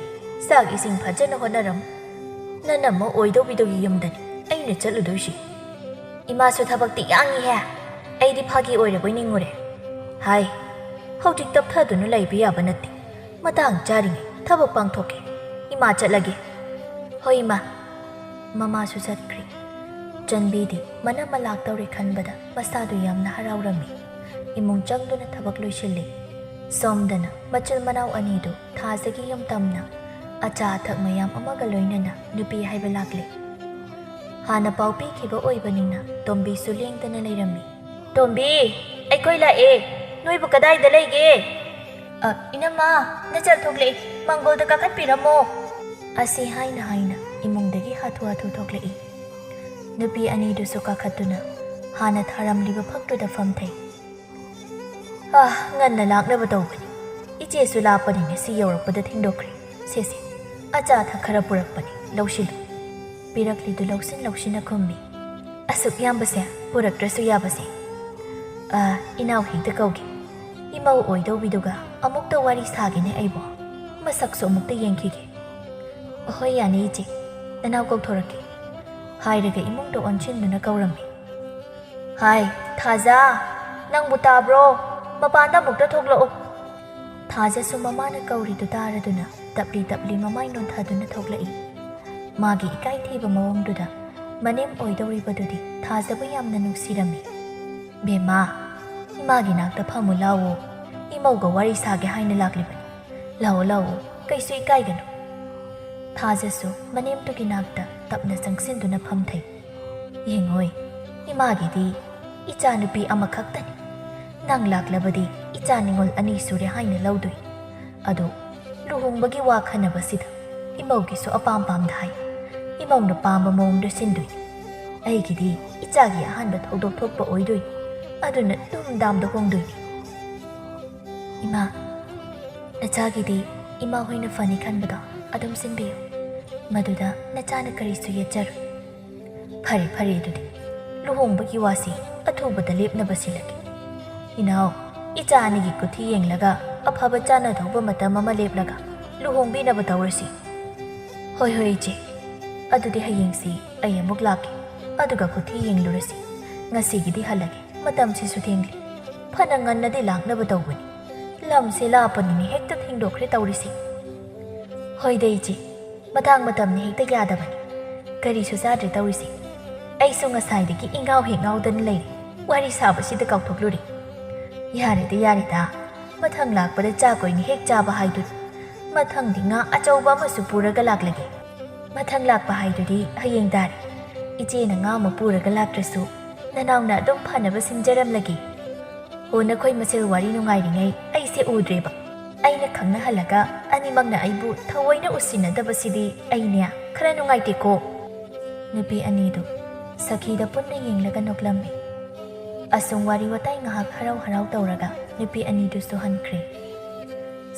ꯆꯥꯛ ꯏꯁꯤꯡ ꯐꯖꯅ ꯍꯣꯠꯅꯔꯝꯃꯨ꯫ ꯅꯅꯝꯃ ꯑꯣꯏꯗꯧꯕꯤꯗꯨꯒꯤ ꯌꯨꯝꯗꯅꯤ ꯑꯩꯅ ꯆꯠꯂꯨꯗꯣꯏꯁꯤ꯫ ꯏꯃꯥꯁꯨ ꯊꯕꯛꯇꯤ ꯌꯥꯡꯉꯤꯍꯦ꯫ ꯑꯩꯗꯤ ꯐꯥꯒꯤ ꯑꯣꯏꯔꯕꯣꯏ ꯅꯤꯡꯉꯨꯔꯦ꯫ ꯍꯥꯏ, ꯍꯧꯖꯤꯛ ꯇꯞꯊꯗꯨꯅ ꯂꯩꯕ ꯌꯥꯕ ꯅꯠꯇꯦ꯫ ꯃꯇꯥꯡ ꯆꯥꯔꯤꯉꯩ ꯊꯕꯛ ꯄꯥꯡꯊꯣꯛꯀꯦ꯫ ꯏꯃꯥ ꯆꯠꯂꯒꯦ꯫ ꯍꯣꯏ ꯏꯃꯥ꯫ ꯃꯃꯥꯁꯨ ꯆꯠꯈ꯭ꯔꯦ꯫ ꯆꯟꯕꯤꯗꯤ ꯃꯅꯝ ꯑꯃ ꯂꯥꯛꯇꯧꯔꯦ ꯈꯟꯕꯗ ꯃꯁꯥꯗꯨ ꯌꯥꯝꯅ ꯍꯔꯥꯎꯔꯝꯃꯤ꯫ ꯏꯃꯨꯡ ꯆꯪꯗꯨꯅ ꯊꯕꯛ ꯂꯣꯏꯁꯤꯜꯂꯤ꯫ ꯁꯣꯝꯗꯅ ꯃꯆꯤꯜ ꯃꯅꯥꯎ ꯑꯅꯤꯗꯨ ꯊꯥꯖꯒꯤ ꯌꯨꯝ ꯇꯝꯅ ꯑꯆꯥ ꯑꯊꯛ ꯃꯌꯥꯝ ꯑꯃꯒ ꯂꯣꯏꯅꯅ ꯅꯨꯄꯤ ꯍꯥꯏꯕ ꯂꯥꯛꯂꯦ꯫ ꯍꯥꯟꯅ ꯄꯥꯎ ꯄꯤꯈꯤꯕ ꯑꯣꯏꯕꯅꯤꯅ ꯇꯣꯝꯕꯤꯁꯨ ꯂꯦꯡꯗꯅ ꯂꯩꯔꯝꯃꯤ꯫ "ꯇꯣꯝꯕꯤ, ꯑꯩꯈꯣꯏ ꯂꯥꯛꯑꯦ꯫ ꯅꯣꯏꯕꯨ ꯀꯗꯥꯏꯗ ꯂꯩꯒꯦ?" "ꯑ, ꯏꯅꯝꯃ, ꯅꯆꯜ ꯊꯣꯛꯂꯛꯑꯦ꯫ ꯃꯥꯡꯒꯣꯜꯗ ꯀꯥꯈꯠꯄꯤꯔꯝꯃꯣ꯫" ꯑꯁꯤ ꯍꯥꯏꯅ ꯍꯥꯏꯅ ꯏꯃꯨꯡꯗꯒꯤ ꯍꯥꯊꯨ ꯍꯥꯊꯨ ꯊꯣꯛꯂꯛꯏ꯫ ꯅꯨꯄꯤ ꯑꯅꯤꯗꯨꯁꯨ ꯀꯥꯈꯠꯇꯨꯅ ꯍꯥꯟꯅ ꯊꯥꯔꯝꯂꯤꯕ ꯐꯛꯇꯨꯗ ꯐꯝꯊꯩ꯫ "ꯑꯥ, ꯉꯟꯅ ꯂꯥꯛꯅꯕ ꯇꯧꯕꯅꯤ꯫ ꯏꯆꯦꯁꯨ ꯂꯥꯞꯄꯅꯤꯅ ꯁꯤ ꯌꯧꯔꯛꯄꯗ ꯊꯦꯡꯗꯣꯛꯈ꯭ꯔꯦ꯫ ꯁꯦ, ꯁꯦ, ꯑꯆꯥ ꯑꯊꯛ ꯈꯔ ꯄꯨꯔꯛꯄꯅꯤ, ꯂꯧꯁꯤꯜꯂꯨ꯫" ꯄꯤꯔꯛꯂꯤꯗꯨ ꯂꯧꯁꯤꯟ ꯂꯧꯁꯤꯟꯅ ꯈꯨꯝꯃꯤ꯫ "ꯑꯁꯨꯛ ꯌꯥꯝꯕꯁꯦ ꯄꯨꯔꯛꯇ꯭ꯔꯁꯨ ꯌꯥꯕꯁꯦ꯫ ꯑꯥ, ꯏꯅꯥꯎ ꯍꯦꯛꯇ ꯀꯧꯒꯦ꯫ ꯏꯃꯧ ꯑꯣꯏꯗꯧꯕꯤꯗꯨꯒ ꯑꯃꯨꯛꯇ ꯋꯥꯔꯤ ꯁꯥꯒꯦꯅꯦ ꯑꯩꯕꯣ꯫ ꯃꯁꯛꯁꯨ ꯑꯃꯨꯛꯇ ꯌꯦꯡꯈꯤꯒꯦ꯫" "ꯑꯍꯣꯏ, ꯌꯥꯅꯤ ꯏꯆꯦ, ꯅꯅꯥꯎ ꯀꯧꯊꯣꯔꯛꯀꯦ꯫" ꯍꯥꯏꯔꯒ ꯏꯃꯨꯡꯗ ꯑꯣꯟꯁꯤꯟꯗꯨꯅ ꯀꯧꯔꯝꯃꯤ꯫ "ꯍꯥꯏ, ꯊꯥꯖ, ꯅꯪꯕꯨ ꯇꯥꯕ꯭ꯔꯣ? ꯃꯄꯥꯟꯗ ꯑꯃꯨꯛꯇ ꯊꯣꯛꯂꯛꯎ꯫" ꯊꯥꯖꯁꯨ ꯃꯃꯥꯅ ꯀꯧꯔꯤꯗꯨ ꯇꯥꯔꯗꯨꯅ ꯇꯞꯂꯤ ꯇꯞꯂꯤ ꯃꯃꯥꯏ ꯅꯣꯟꯊꯗꯨꯅ ꯊꯣꯛꯂꯛꯏ꯫ ꯃꯥꯒꯤ ꯏꯀꯥꯏ ꯊꯤꯕ ꯃꯑꯣꯡꯗꯨꯗ ꯃꯅꯦꯝ ꯑꯣꯏꯗꯧꯔꯤꯕꯗꯨꯗꯤ ꯊꯥꯖꯕꯨ ꯌꯥꯝꯅ ꯅꯨꯡꯁꯤꯔꯝꯃꯤ꯫ "ꯕꯦꯝꯃ, ꯏꯃꯥꯒꯤ ꯅꯥꯛꯇ ꯐꯝꯃꯨ ꯂꯥꯎꯑꯣ꯫ ꯏꯃꯧꯒ ꯋꯥꯔꯤ ꯁꯥꯒꯦ ꯍꯥꯏꯅ ꯂꯥꯛꯂꯤꯕꯅꯤ꯫ ꯂꯥꯛꯑꯣ, ꯂꯥꯛꯑꯣ, ꯀꯩꯁꯨ ꯏꯀꯥꯏꯒꯅꯨ꯫" ꯊꯥꯖꯁꯨ ꯃꯅꯦꯝꯗꯨꯒꯤ ꯅꯥꯛꯇ ꯇꯞꯅ ꯆꯪꯁꯤꯟꯗꯨꯅ ꯐꯝꯊꯩ꯫ "ꯌꯦꯡꯉꯣꯏ, ꯏꯃꯥꯒꯤꯗꯤ ꯏꯆꯥꯅꯨꯄꯤ ꯑꯃꯈꯛꯇꯅꯤ꯫ ꯅꯪ ꯂꯥꯛꯂꯕꯗꯤ ꯏꯆꯥ ꯅꯤꯉꯣꯜ ꯑꯅꯤ ꯁꯨꯔꯦ ꯍꯥꯏꯅ ꯂꯧꯗꯣꯏꯅꯤ꯫ ꯑꯗꯣ ꯂꯨꯍꯣꯡꯕꯒꯤ ꯋꯥ ꯈꯟꯅꯕꯁꯤꯗ ꯏꯃꯧꯒꯤꯁꯨ ꯑꯄꯥꯝ ꯄꯥꯝꯗ ꯍꯥꯏ꯫ ꯏꯃꯧꯅ ꯄꯥꯝꯕ ꯃꯑꯣꯡꯗ ꯁꯤꯟꯗꯣꯏꯅꯤ꯫ ꯑꯩꯒꯤꯗꯤ ꯏꯆꯥꯒꯤ ꯑꯍꯥꯟꯕ ꯊꯧꯗꯣꯛ ꯊꯣꯛꯄ ꯑꯣꯏꯗꯣꯏꯅꯤ꯫ ꯑꯗꯨꯅ ꯗꯨꯝ ꯗꯥꯝꯗ ꯍꯣꯡꯗꯣꯏꯅꯤ꯫" "ꯏꯃꯥ, ꯅꯆꯥꯒꯤꯗꯤ ꯏꯃꯥ ꯍꯣꯏꯅ ꯐꯅꯤ ꯈꯟꯕꯗꯣ ꯑꯗꯨꯝ ꯁꯤꯟꯕꯤꯌꯨ꯫ ꯃꯗꯨꯗ ꯅꯆꯥꯅ ꯀꯔꯤꯁꯨ ꯌꯦꯠꯆꯔꯣꯏ꯫" "ꯐꯔꯦ, ꯐꯔꯦ, ꯑꯗꯨꯗꯤ ꯂꯨꯍꯣꯡꯕꯒꯤ ꯋꯥꯁꯤ ꯑꯊꯨꯕꯗ ꯂꯦꯞꯅꯕ ꯁꯤꯜꯂꯒꯦ꯫ ꯏꯅꯥꯎ, ꯏꯆꯥ ꯑꯅꯤꯒꯤ ꯈꯨꯠꯊꯤ ꯌꯦꯡꯂꯒ ꯑꯐꯕ ꯆꯥꯟꯅꯗꯧꯕ ꯃꯇꯝ ꯑꯃ ꯂꯦꯞꯂꯒ ꯂꯨꯍꯣꯡꯕꯤꯅꯕ ꯇꯧꯔꯁꯤ꯫" "ꯍꯣꯏ, ꯍꯣꯏ, ꯏꯆꯦ꯫ ꯑꯗꯨꯗꯤ ꯍꯌꯦꯡꯁꯤ ꯑꯩ ꯑꯃꯨꯛ ꯂꯥꯛꯀꯦ꯫ ꯑꯗꯨꯒ ꯈꯨꯠꯊꯤ ꯌꯦꯡꯂꯨꯔꯁꯤ꯫ ꯉꯁꯤꯒꯤꯗꯤ ꯍꯜꯂꯒꯦ꯫ ꯃꯇꯝꯁꯤꯁꯨ ꯊꯦꯡꯂꯦ꯫ ꯐꯅ ꯉꯟꯅꯗꯤ ꯂꯥꯛꯅꯕ ꯇꯧꯕꯅꯤ꯫ ꯂꯝꯁꯦ ꯂꯥꯞꯄꯅꯤꯅꯦ, ꯍꯦꯛꯇ ꯊꯦꯡꯗꯣꯛꯈ꯭ꯔꯦ ꯇꯧꯔꯤꯁꯦ꯫ ꯍꯣꯏꯗ ꯏꯆꯦ, ꯃꯇꯥꯡ ꯃꯇꯝꯅ ꯍꯦꯛꯇ ꯌꯥꯗꯕꯅꯤ꯫ ꯀꯔꯤꯁꯨ ꯆꯥꯗ꯭ꯔꯦ ꯇꯧꯔꯤꯁꯦ꯫ ꯑꯩꯁꯨ ꯉꯁꯥꯏꯗꯒꯤ ꯏꯉꯥꯎ ꯍꯦꯛ ꯉꯥꯎꯗꯅ ꯂꯩꯔꯦ꯫ ꯋꯥꯔꯤ ꯁꯥꯕꯁꯤꯗ ꯀꯥꯎꯊꯣꯛꯂꯨꯔꯦ꯫ ꯌꯥꯔꯦꯗ, ꯌꯥꯔꯦꯗ꯫ ꯃꯊꯪ ꯂꯥꯛꯄꯗ ꯆꯥꯛ ꯑꯣꯏꯅ ꯍꯦꯛ ꯆꯥꯕ ꯍꯥꯏꯗꯨꯅꯤ꯫ ꯃꯊꯪꯗꯤ ꯉꯥ ꯑꯆꯧꯕ ꯑꯃꯁꯨ ꯄꯨꯔꯒ ꯂꯥꯛꯂꯒꯦ꯫ ꯃꯊꯪ ꯂꯥꯛꯄ ꯍꯥꯏꯗꯨꯗꯤ ꯍꯌꯦꯡ ꯇꯥꯔꯦ꯫ ꯏꯆꯦꯅ ꯉꯥ ꯑꯃ ꯄꯨꯔꯒ ꯂꯥꯛꯇ꯭ꯔꯁꯨ, ꯅꯅꯥꯎꯅ ꯑꯗꯨꯝ ꯐꯅꯕ ꯁꯤꯟꯖꯔꯝꯂꯒꯦ꯫ ꯑꯣ, ꯅꯈꯣꯏ ꯃꯁꯦꯜ ꯋꯥꯔꯤ ꯅꯨꯡꯉꯥꯏꯔꯤꯉꯩ ꯑꯩꯁꯦ ꯎꯗ꯭ꯔꯦꯕ꯫ ꯑꯩꯅ ꯈꯪꯅꯍꯜꯂꯒ ꯑꯅꯤꯃꯛꯅ ꯑꯩꯕꯨ ꯊꯑꯣꯏꯅ ꯎꯁꯤꯟꯅꯗꯕꯁꯤꯗꯤ ꯑꯩꯅꯦ ꯈꯔ ꯅꯨꯡꯉꯥꯏꯇꯦꯀꯣ꯫ ꯅꯨꯄꯤ ꯑꯅꯤꯗꯨ ꯁꯈꯤꯗ ꯄꯨꯟꯅ ꯌꯦꯡꯂꯒ ꯅꯣꯛꯂꯝꯃꯤ꯫ ꯑꯁꯨꯝ ꯋꯥꯔꯤ ꯋꯥꯇꯥꯏ ꯉꯥꯏꯍꯥꯛ ꯍꯔꯥꯎ ꯍꯔꯥꯎ ꯇꯧꯔꯒ ꯅꯨꯄꯤ ꯑꯅꯤꯗꯨꯁꯨ ꯍꯟꯈ꯭ꯔꯦ꯫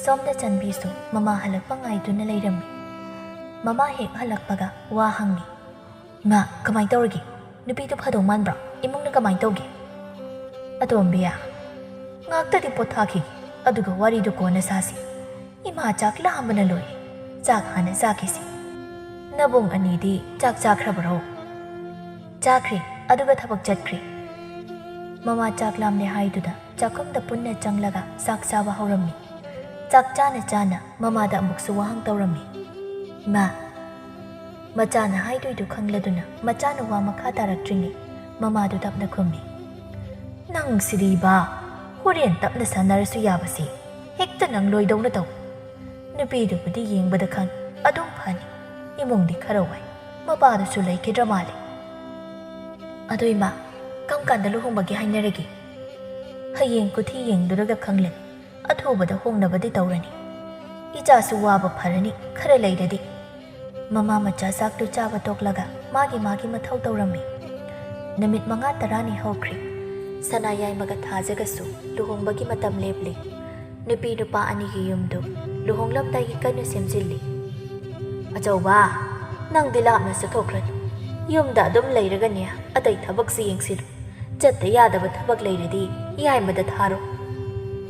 ꯁꯣꯝꯗ ꯆꯟꯕꯤꯁꯨ ꯃꯃꯥ ꯍꯜꯂꯛꯄ ꯉꯥꯏꯗꯨꯅ ꯂꯩꯔꯝꯃꯤ꯫ ꯃꯃꯥ ꯍꯦꯛ ꯍꯜꯂꯛꯄꯒ ꯋꯥ ꯍꯪꯉꯤ꯫ "ꯃꯥ, ꯀꯃꯥꯏ ꯇꯧꯔꯒꯦ? ꯅꯨꯄꯤꯗꯨ ꯐꯗꯧ ꯃꯥꯟꯕ꯭ꯔꯣ? ꯏꯃꯨꯡꯅ ꯀꯃꯥꯏ ꯇꯧꯒꯦ?" "ꯑꯇꯣꯝꯕꯤ, ꯉꯥꯛꯇꯗꯤ ꯄꯣꯊꯥꯈꯤꯒꯦ, ꯑꯗꯨꯒ ꯋꯥꯔꯤꯗꯨ ꯀꯣꯟꯅ ꯁꯥꯁꯤ꯫ ꯏꯃꯥ ꯆꯥꯛ ꯂꯥꯝꯕꯅ ꯂꯣꯏꯔꯦ꯫ ꯆꯥꯛ ꯍꯥꯟꯅ ꯆꯥꯈꯤꯁꯤ꯫ ꯅꯕꯨꯡ ꯑꯅꯤꯗꯤ ꯆꯥꯛ ꯆꯥꯈ꯭ꯔꯕꯔꯣ?" "ꯆꯥꯈ꯭ꯔꯦ, ꯑꯗꯨꯒ ꯊꯕꯛ ꯆꯠꯈ꯭ꯔꯦ꯫" ꯃꯃꯥ ꯆꯥꯛ ꯂꯥꯝꯂꯦ ꯍꯥꯏꯗꯨꯗ ꯆꯥꯛꯈꯨꯝꯗ ꯄꯨꯟꯅ ꯆꯪꯂꯒ ꯆꯥꯛ ꯆꯥꯕ ꯍꯧꯔꯝꯃꯤ꯫ ꯆꯥꯛ ꯆꯥꯅ ꯆꯥꯅ ꯃꯃꯥꯗ ꯑꯃꯨꯛꯁꯨ ꯋꯥꯍꯪ ꯇꯧꯔꯝꯃꯤ꯫ "ꯃꯥ꯫" ꯃꯆꯥꯅ ꯍꯥꯏꯗꯣꯏꯗꯨ ꯈꯪꯂꯗꯨꯅ ꯃꯆꯥꯅ ꯋꯥ ꯃꯈꯥ ꯇꯥꯔꯛꯇ꯭ꯔꯤꯉꯩ ꯃꯃꯥꯗꯨ ꯇꯞꯅ ꯈꯨꯝꯃꯤ꯫ "ꯅꯪꯁꯤꯗꯤꯕ, ꯍꯣꯔꯦꯟ ꯇꯞꯅ ꯁꯥꯟꯅꯔꯁꯨ ꯌꯥꯕꯁꯦ, ꯍꯦꯛꯇ ꯅꯪ ꯂꯣꯏꯗꯧꯅ ꯇꯧ꯫ ꯅꯨꯄꯤꯗꯨꯕꯨꯗꯤ ꯌꯦꯡꯕꯗ ꯈꯪ ꯑꯗꯨꯝ ꯐꯅꯤ꯫ ꯏꯃꯨꯡꯗꯤ ꯈꯔ ꯋꯥꯏ꯫ ꯃꯄꯥꯗꯨꯁꯨ ꯂꯩꯈꯤꯗ꯭ꯔ ꯃꯥꯜꯂꯦ꯫ ꯑꯗꯣ ꯏꯃꯥ, ꯀꯔꯝ ꯀꯥꯟꯗ ꯂꯨꯍꯣꯡꯕꯒꯤ ꯍꯥꯏꯅꯔꯒꯦ?" "ꯍꯌꯦꯡ ꯀꯨꯊꯤ ꯌꯦꯡꯗꯨꯔꯒ ꯈꯪꯂꯅꯤ꯫ ꯑꯊꯨꯕꯗ ꯍꯣꯡꯅꯕꯗꯤ ꯇꯧꯔꯅꯤ꯫ ꯏꯆꯥꯁꯨ ꯋꯥꯕ ꯐꯔꯅꯤ ꯈꯔ ꯂꯩꯔꯗꯤ꯫" ꯃꯃꯥ ꯃꯆꯥ ꯆꯥꯛꯇꯨ ꯆꯥꯕ ꯇꯣꯛꯂꯒ ꯃꯥꯒꯤ ꯃꯥꯒꯤ ꯃꯊꯧ ꯇꯧꯔꯝꯃꯤ꯫ ꯅꯨꯃꯤꯠ ꯃꯉꯥ ꯇꯔꯥꯅꯤ ꯍꯧꯈ꯭ꯔꯦ꯫ ꯁꯅꯥ ꯌꯥꯏꯃꯒ ꯊꯥꯖꯒꯁꯨ ꯂꯨꯍꯣꯡꯕꯒꯤ ꯃꯇꯝ ꯂꯦꯞꯂꯦ꯫ ꯅꯨꯄꯤ ꯅꯨꯄꯥ ꯑꯅꯤꯒꯤ ꯌꯨꯝꯗꯨ ꯂꯨꯍꯣꯡꯂꯝꯗꯥꯏꯒꯤ ꯀꯟꯅ ꯁꯦꯝꯖꯤꯜꯂꯤ꯫ "ꯑꯆꯧꯕ, ꯅꯪꯗꯤ ꯂꯥꯞꯅ ꯆꯠꯊꯣꯛꯈ꯭ꯔꯅꯨ꯫ ꯌꯨꯝꯗ ꯑꯗꯨꯝ ꯂꯩꯔꯒꯅꯦ ꯑꯇꯩ ꯊꯕꯛꯁꯤ ꯌꯦꯡꯁꯤꯜꯂꯨ꯫ ꯆꯠꯇ ꯌꯥꯗꯕ ꯊꯕꯛ ꯂꯩꯔꯗꯤ ꯌꯥꯏꯃꯗ ꯊꯥꯔꯣ꯫"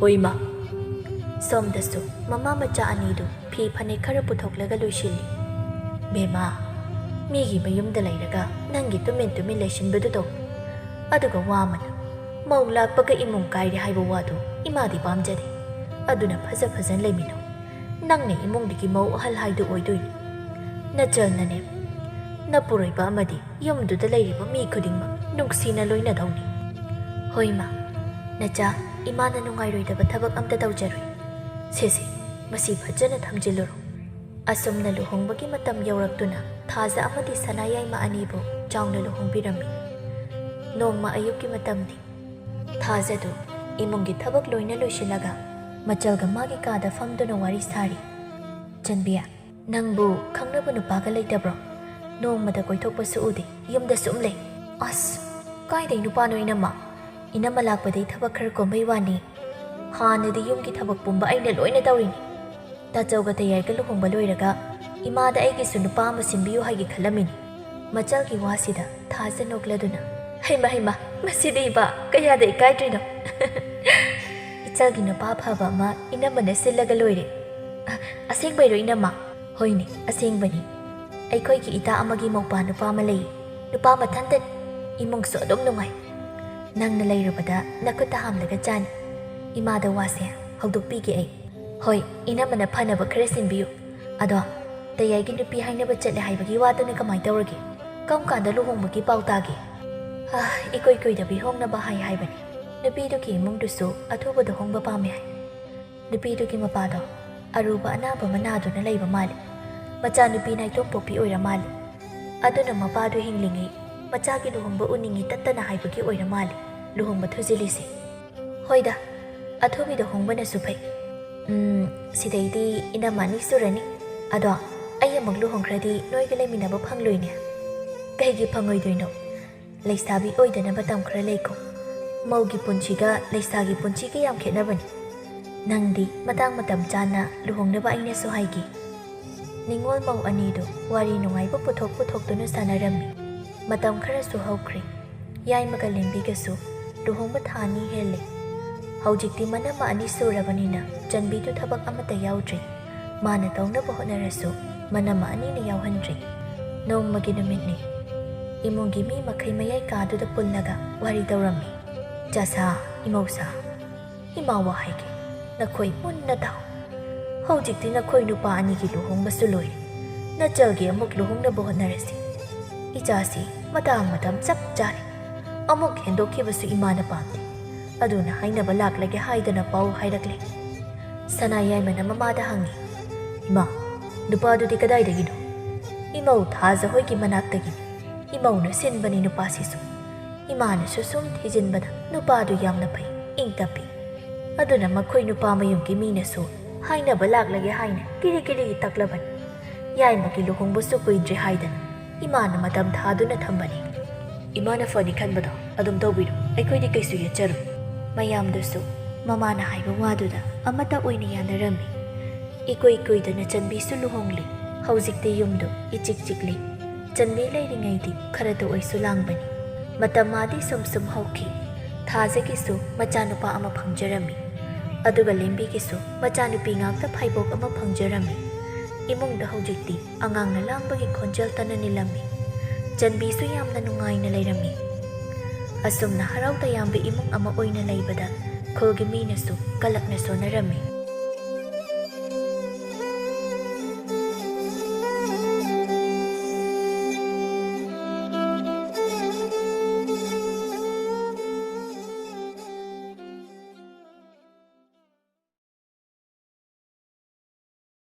"ꯍꯣꯏ, ꯃꯥ꯫" ꯁꯣꯝꯗꯁꯨ ꯃꯃꯥ ꯃꯆꯥ ꯑꯅꯤꯗꯨ ꯐꯤ ꯐꯅꯦꯛ ꯈꯔ ꯄꯨꯊꯣꯛꯂꯒ ꯂꯣꯏꯁꯤꯜꯂꯤ꯫ "ꯕꯦꯝꯃ, ꯃꯤꯒꯤ ꯃꯌꯨꯝꯗ ꯂꯩꯔꯒ ꯅꯪꯒꯤ ꯇꯨꯃꯤꯟ ꯇꯨꯃꯤꯟ ꯂꯩꯁꯤꯟꯕꯗꯨ ꯇꯧ꯫ ꯑꯗꯨꯒ ꯋꯥꯃꯅ ꯃꯧ ꯂꯥꯛꯄꯒ ꯏꯃꯨꯡ ꯀꯥꯏꯔꯦ ꯍꯥꯏꯕ ꯋꯥꯗꯨ ꯏꯃꯥꯗꯤ ꯄꯥꯝꯖꯗꯦ꯫ ꯑꯗꯨꯅ ꯐꯖ ꯐꯖꯅ ꯂꯩꯃꯤꯟꯅꯧ꯫ ꯅꯪꯅ ꯏꯃꯨꯡꯗꯒꯤ ꯃꯧ ꯑꯍꯜ ꯍꯥꯏꯗꯨ ꯑꯣꯏꯗꯣꯏꯅꯤ꯫ ꯅꯆꯜꯅꯅꯦ, ꯅꯄꯨꯔꯣꯏꯕ ꯑꯃꯗꯤ ꯌꯨꯝꯗꯨꯗ ꯂꯩꯔꯤꯕ ꯃꯤ ꯈꯨꯗꯤꯡꯃꯛ ꯅꯨꯡꯁꯤꯅ ꯂꯣꯏꯅꯗꯧꯅꯤ꯫ ꯍꯣꯏ ꯃꯥ, ꯅꯆꯥ, ꯏꯃꯥꯅ ꯅꯨꯡꯉꯥꯏꯔꯣꯏꯗꯕ ꯊꯕꯛ ꯑꯝꯇ ꯇꯧꯖꯔꯣꯏ꯫ ꯁꯦꯁꯦ, ꯃꯁꯤ ꯐꯖꯅ ꯊꯝꯖꯤꯜꯂꯨꯔꯣ꯫ ꯑꯁꯨꯝꯅ ꯂꯨꯍꯣꯡꯕꯒꯤ ꯃꯇꯝ ꯌꯧꯔꯛꯇꯨꯅ ꯊꯥꯖ ꯑꯃꯗꯤ ꯁꯅꯥꯌꯥꯏꯃ ꯑꯅꯤꯕꯨ ꯆꯥꯎꯅ ꯂꯨꯍꯣꯡꯕꯤꯔꯝꯃꯤ꯫ ꯅꯣꯡꯃ ꯑꯌꯨꯛꯀꯤ ꯃꯇꯝꯅꯤ꯫ ꯊꯥꯖꯗꯨ ꯏꯃꯨꯡꯒꯤ ꯊꯕꯛ ꯂꯣꯏꯅ ꯂꯣꯏꯁꯤꯜꯂꯒ ꯃꯆꯜꯒ ꯃꯥꯒꯤ ꯀꯥꯗ ꯐꯝꯗꯨꯅ ꯋꯥꯔꯤ ꯁꯥꯔꯤ꯫ "ꯆꯟꯕꯤ, ꯅꯪꯕꯨ ꯈꯪꯅꯕ ꯅꯨꯄꯥꯒ ꯂꯩꯇꯕ꯭ꯔꯣ? ꯅꯣꯡꯃꯗ ꯀꯣꯏꯊꯣꯛꯄꯁꯨ ꯎꯗꯦ, ꯌꯨꯝꯗ ꯁꯨꯝ ꯂꯩ꯫" "ꯑꯁ, ꯀꯥꯏꯗꯩ ꯅꯨꯄꯥꯅꯣ ꯏꯅꯝꯃ? ꯏꯅꯝꯃ ꯂꯥꯛꯄꯗꯩ ꯊꯕꯛ ꯈꯔ ꯀꯣꯝꯕꯩ ꯋꯥꯅꯤ꯫ ꯍꯥꯟꯅꯗꯤ ꯌꯨꯝꯒꯤ ꯊꯕꯛ ꯄꯨꯝꯕ ꯑꯩꯅ ꯂꯣꯏꯅ ꯇꯧꯔꯤꯅꯤ꯫ ꯇꯥꯆꯧꯒ ꯇꯌꯥꯏꯒ ꯂꯨꯍꯣꯡꯕ ꯂꯣꯏꯔꯒ ꯏꯃꯥꯗ ꯑꯩꯒꯤꯁꯨ ꯅꯨꯄꯥ ꯑꯃ ꯁꯤꯟꯕꯤꯌꯨ ꯍꯥꯏꯒꯦ ꯈꯜꯂꯝꯃꯤꯅꯤ꯫" ꯃꯆꯜꯒꯤ ꯋꯥꯁꯤꯗ ꯊꯥꯖ ꯅꯣꯛꯂꯗꯨꯅ, "ꯍꯩꯃ, ꯍꯩꯃ, ꯃꯁꯤꯗꯤ ꯏꯕꯥ, ꯀꯌꯥꯗ ꯏꯀꯥꯏꯗ꯭ꯔꯤꯅꯣ!" "ꯏꯆꯜꯒꯤ ꯅꯨꯄꯥ ꯑꯐꯕ ꯑꯃ ꯏꯅꯝꯃꯅ ꯁꯤꯜꯂꯒ ꯂꯣꯏꯔꯦ꯫" "ꯑ, ꯑꯁꯦꯡꯕꯩꯔꯣ ꯏꯅꯝꯃ?" "ꯍꯣꯏꯅꯦ, ꯑꯁꯦꯡꯕꯅꯤ꯫ ꯑꯩꯈꯣꯏꯒꯤ ꯏꯇꯥ ꯑꯃꯒꯤ ꯃꯧꯄꯥ ꯅꯨꯄꯥ ꯑꯃ ꯂꯩ꯫ ꯅꯨꯄꯥ ꯃꯊꯟꯇꯅꯤ꯫ ꯏꯃꯨꯡꯁꯨ ꯑꯗꯨꯝ ꯅꯨꯡꯉꯥꯏ꯫ ꯅꯪꯅ ꯂꯩꯔꯨꯕꯗ ꯅꯈꯨꯠꯇ ꯍꯥꯝꯂꯒ ꯆꯥꯅꯤ꯫ ꯏꯃꯥꯗ ꯋꯥꯁꯦ ꯍꯧꯗꯣꯛꯄꯤꯒꯦ ꯑꯩ꯫" "ꯍꯣꯏ, ꯏꯅꯝꯃꯅ ꯐꯅꯕ ꯈꯔ ꯁꯤꯟꯕꯤꯌꯨ꯫ ꯑꯗꯣ, ꯇꯌꯥꯏꯒꯤ ꯅꯨꯄꯤ ꯍꯥꯏꯅꯕ ꯆꯠꯂꯦ ꯍꯥꯏꯕꯒꯤ ꯋꯥꯗꯨꯅ ꯀꯃꯥꯏ ꯇꯧꯔꯒꯦ? ꯀꯔꯝ ꯀꯥꯟꯗ ꯂꯨꯍꯣꯡꯕꯒꯤ ꯄꯥꯎ ꯇꯥꯒꯦ?" "ꯑꯥ, ꯏꯀꯨꯏ ꯀꯨꯏꯗꯕꯤ ꯍꯣꯡꯅꯕ ꯍꯥꯏ ꯍꯥꯏꯕꯅꯤ꯫ ꯅꯨꯄꯤꯗꯨꯒꯤ ꯏꯃꯨꯡꯗꯨꯁꯨ ꯑꯊꯨꯕꯗ ꯍꯣꯡꯕ ꯄꯥꯝꯃꯦ ꯍꯥꯏ꯫ ꯅꯨꯄꯤꯗꯨꯒꯤ ꯃꯄꯥꯗꯣ ꯑꯔꯨꯕ ꯑꯅꯥꯕ ꯑꯃ ꯅꯥꯗꯨꯅ ꯂꯩꯕ ꯃꯥꯜꯂꯦ꯫ ꯃꯆꯥꯅꯨꯄꯤ ꯅꯥꯏꯇꯣꯝ ꯄꯣꯛꯄꯤ ꯑꯣꯏꯔ ꯃꯥꯜꯂꯦ꯫ ꯑꯗꯨꯅ ꯃꯄꯥꯗꯨ ꯍꯤꯡꯂꯤꯉꯩ ꯃꯆꯥꯒꯤ ꯂꯨꯍꯣꯡꯕ ꯎꯅꯤꯡꯉꯤ ꯇꯠꯇꯅ ꯍꯥꯏꯕꯒꯤ ꯑꯣꯏꯔ ꯃꯥꯜꯂꯦ ꯂꯨꯍꯣꯡꯕ ꯊꯨꯖꯤꯜꯂꯤꯁꯦ꯫ ꯍꯣꯏꯗ, ꯑꯊꯨꯕꯤꯗ ꯍꯣꯡꯕꯅꯁꯨ ꯐꯩ꯫ ꯎꯝ, ꯁꯤꯗꯩꯗꯤ ꯏꯅꯝꯃ ꯑꯅꯤ ꯁꯨꯔꯅꯤ꯫ ꯑꯗꯣ, ꯑꯩ ꯑꯃꯨꯛ ꯂꯨꯍꯣꯡꯈ꯭ꯔꯗꯤ ꯅꯣꯏꯒ ꯂꯩꯃꯤꯟꯅꯕ ꯐꯪꯂꯣꯏꯅꯦ꯫" "ꯀꯩꯒꯤ ꯐꯪꯉꯣꯏꯗꯣꯏꯅꯣ? ꯂꯩꯁꯥꯕꯤ ꯑꯣꯏꯗꯅ ꯃꯇꯝ ꯈꯔ ꯂꯩꯈꯣ꯫ ꯃꯧꯒꯤ ꯄꯨꯟꯁꯤꯒ ꯂꯩꯁꯥꯒꯤ ꯄꯨꯟꯁꯤꯒ ꯌꯥꯝ ꯈꯦꯠꯅꯕꯅꯤ꯫ ꯅꯪꯗꯤ ꯃꯇꯥꯡ ꯃꯇꯝ ꯆꯥꯅ ꯂꯨꯍꯣꯡꯅꯕ ꯑꯩꯅꯁꯨ ꯍꯥꯏꯒꯦ꯫" ꯅꯤꯉꯣꯜ ꯃꯧ ꯑꯅꯤꯗꯨ ꯋꯥꯔꯤ ꯅꯨꯡꯉꯥꯏꯕ ꯄꯨꯊꯣꯛ ꯄꯨꯊꯣꯛꯇꯨꯅ ꯁꯥꯟꯅꯔꯝꯃꯤ꯫ ꯃꯇꯝ ꯈꯔꯁꯨ ꯍꯧꯈ꯭ꯔꯦ꯫ ꯌꯥꯏꯃꯒ ꯂꯦꯝꯕꯤꯒꯁꯨ ꯂꯨꯍꯣꯡꯕ ꯊꯥ ꯑꯅꯤ ꯍꯦꯜꯂꯦ꯫ ꯍꯧꯖꯤꯛꯇꯤ ꯃꯅꯝꯃ ꯑꯅꯤ ꯁꯨꯔꯕꯅꯤꯅ ꯆꯟꯕꯤꯗꯨ ꯊꯕꯛ ꯑꯃꯠꯇ ꯌꯥꯎꯗ꯭ꯔꯦ꯫ ꯃꯥꯅ ꯇꯧꯅꯕ ꯍꯣꯠꯅꯔꯁꯨ ꯃꯅꯝꯃ ꯑꯅꯤꯅ ꯌꯥꯎꯍꯟꯗ꯭ꯔꯦ꯫ ꯅꯣꯡꯃꯒꯤ ꯅꯨꯃꯤꯠꯅꯤ꯫ ꯏꯃꯨꯡꯒꯤ ꯃꯤ ꯃꯈꯩ ꯃꯌꯥꯏ ꯀꯥꯗꯨꯗ ꯄꯨꯜꯂꯒ ꯋꯥꯔꯤ ꯇꯧꯔꯝꯃꯤ꯫ "ꯆꯥꯁꯥ, ꯏꯃꯧꯁꯥ, ꯏꯃꯥ ꯋꯥ ꯍꯥꯏꯒꯦ꯫ "ꯅꯈꯣꯏ ꯃꯨꯟꯅ ꯇꯥꯎ꯫ ꯍꯧꯖꯤꯛꯇꯤ ꯅꯈꯣꯏ ꯅꯨꯄꯥ ꯑꯅꯤꯒꯤ ꯂꯨꯍꯣꯡꯕꯁꯨ ꯂꯣꯏꯔꯦ꯫ ꯅꯆꯜꯒꯤ ꯑꯃꯨꯛ ꯂꯨꯍꯣꯡꯅꯕ ꯍꯣꯠꯅꯔꯁꯤ꯫ ꯏꯆꯥꯁꯤ ꯃꯇꯥꯡ ꯃꯇꯝ ꯆꯞ ꯆꯥꯔꯦ꯫ ꯑꯃꯨꯛ ꯍꯦꯟꯗꯣꯛꯈꯤꯕꯁꯨ ꯏꯃꯥꯅ ꯄꯥꯝꯗꯦ꯫ ꯑꯗꯨꯅ ꯍꯥꯏꯅꯕ ꯂꯥꯛꯂꯒꯦ ꯍꯥꯏꯗꯅ ꯄꯥꯎ ꯍꯥꯏꯔꯛꯂꯦ꯫" ꯁꯅꯥ ꯌꯥꯏꯃꯅ ꯃꯃꯥꯗ ꯍꯪꯉꯤ, "ꯏꯃꯥ, ꯅꯨꯄꯥꯗꯨꯗꯤ ꯀꯗꯥꯏꯗꯒꯤꯅꯣ?" "ꯏꯃꯧ ꯊꯥꯖ ꯍꯣꯏꯒꯤ ꯃꯅꯥꯛꯇꯒꯤꯅꯤ꯫ ꯏꯃꯧꯅ ꯁꯤꯟꯕꯅꯤ ꯅꯨꯄꯥꯁꯤꯁꯨ꯫ ꯏꯃꯥꯅꯁꯨ ꯁꯨꯝ ꯊꯤꯖꯤꯟꯕꯗ ꯅꯨꯄꯥꯗꯨ ꯌꯥꯝꯅ ꯐꯩ, ꯏꯪ ꯇꯞꯄꯤ꯫ ꯑꯗꯨꯅ ꯃꯈꯣꯏ ꯅꯨꯄꯥ ꯃꯌꯨꯝꯒꯤ ꯃꯤꯅꯁꯨ ꯍꯥꯏꯅꯕ ꯂꯥꯛꯂꯒꯦ ꯍꯥꯏꯅ ꯀꯤꯔꯤ ꯀꯤꯔꯤ ꯇꯛꯂꯕꯅꯤ꯫ ꯌꯥꯏꯃꯒꯤ ꯂꯨꯍꯣꯡꯕꯁꯨ ꯀꯨꯏꯗ꯭ꯔꯦ ꯍꯥꯏꯗꯅ ꯏꯃꯥꯅ ꯃꯇꯝ ꯊꯥꯗꯨꯅ ꯊꯝꯕꯅꯤ꯫" ꯏꯃꯥꯅ ꯐꯅꯤ ꯈꯟꯕꯗꯣ ꯑꯗꯨꯝ ꯇꯧꯕꯤꯔꯣ, ꯑꯩꯈꯣꯏꯗꯤ ꯀꯩꯁꯨ ꯌꯦꯠꯆꯔꯨ꯫ ꯃꯌꯥꯝꯗꯨꯁꯨ ꯃꯃꯥꯅ ꯍꯥꯏꯕ ꯋꯥꯗꯨꯗ ꯑꯃꯠꯇ ꯑꯣꯏꯅ ꯌꯥꯅꯔꯝꯃꯤ꯫ ꯏꯀꯨꯏ ꯀꯨꯏꯗꯅ ꯆꯟꯕꯤꯁꯨ ꯂꯨꯍꯣꯡꯂꯦ꯫ ꯍꯧꯖꯤꯛꯇꯤ ꯌꯨꯝꯗꯣ ꯏꯆꯤꯛ ꯆꯤꯛꯂꯤ꯫ ꯆꯟꯕꯤ ꯂꯩꯔꯤꯉꯩꯗꯤ ꯈꯔꯇ ꯑꯣꯏꯁꯨ ꯂꯥꯡꯕꯅꯤ꯫ ꯃꯇꯝ ꯃꯥꯗꯤ ꯁꯨꯝ ꯁꯨꯝ ꯍꯧꯈꯤ꯫ ꯊꯥꯖꯒꯤꯁꯨ ꯃꯆꯥꯅꯨꯄꯥ ꯑꯃ ꯐꯪꯖꯔꯝꯃꯤ꯫ ꯑꯗꯨꯒ ꯂꯦꯝꯕꯤꯒꯤꯁꯨ ꯃꯆꯥꯅꯨꯄꯤ ꯉꯥꯛꯇ ꯐꯥꯏꯕꯣꯛ ꯑꯃ ꯐꯪꯖꯔꯝꯃꯤ꯫ ꯏꯃꯨꯡꯗ ꯍꯧꯖꯤꯛꯇꯤ ꯑꯉꯥꯡꯅ ꯂꯥꯡꯕꯒꯤ ꯈꯣꯟꯖꯦꯜꯇꯅ ꯅꯤꯜꯂꯝꯃꯤ꯫ ꯆꯟꯕꯤꯁꯨ ꯌꯥꯝꯅ ꯅꯨꯡꯉꯥꯏꯅ ꯂꯩꯔꯝꯃꯤ꯫ ꯑꯁꯨꯝꯅ ꯍꯔꯥꯎ ꯇꯌꯥꯝꯕ ꯏꯃꯨꯡ ꯑꯃ ꯑꯣꯏꯅ ꯂꯩꯕꯗ ꯈꯨꯜꯒꯤ ꯃꯤꯅꯁꯨ ꯀꯂꯛꯅ ꯁꯣꯟꯅꯔꯝꯃꯤ꯫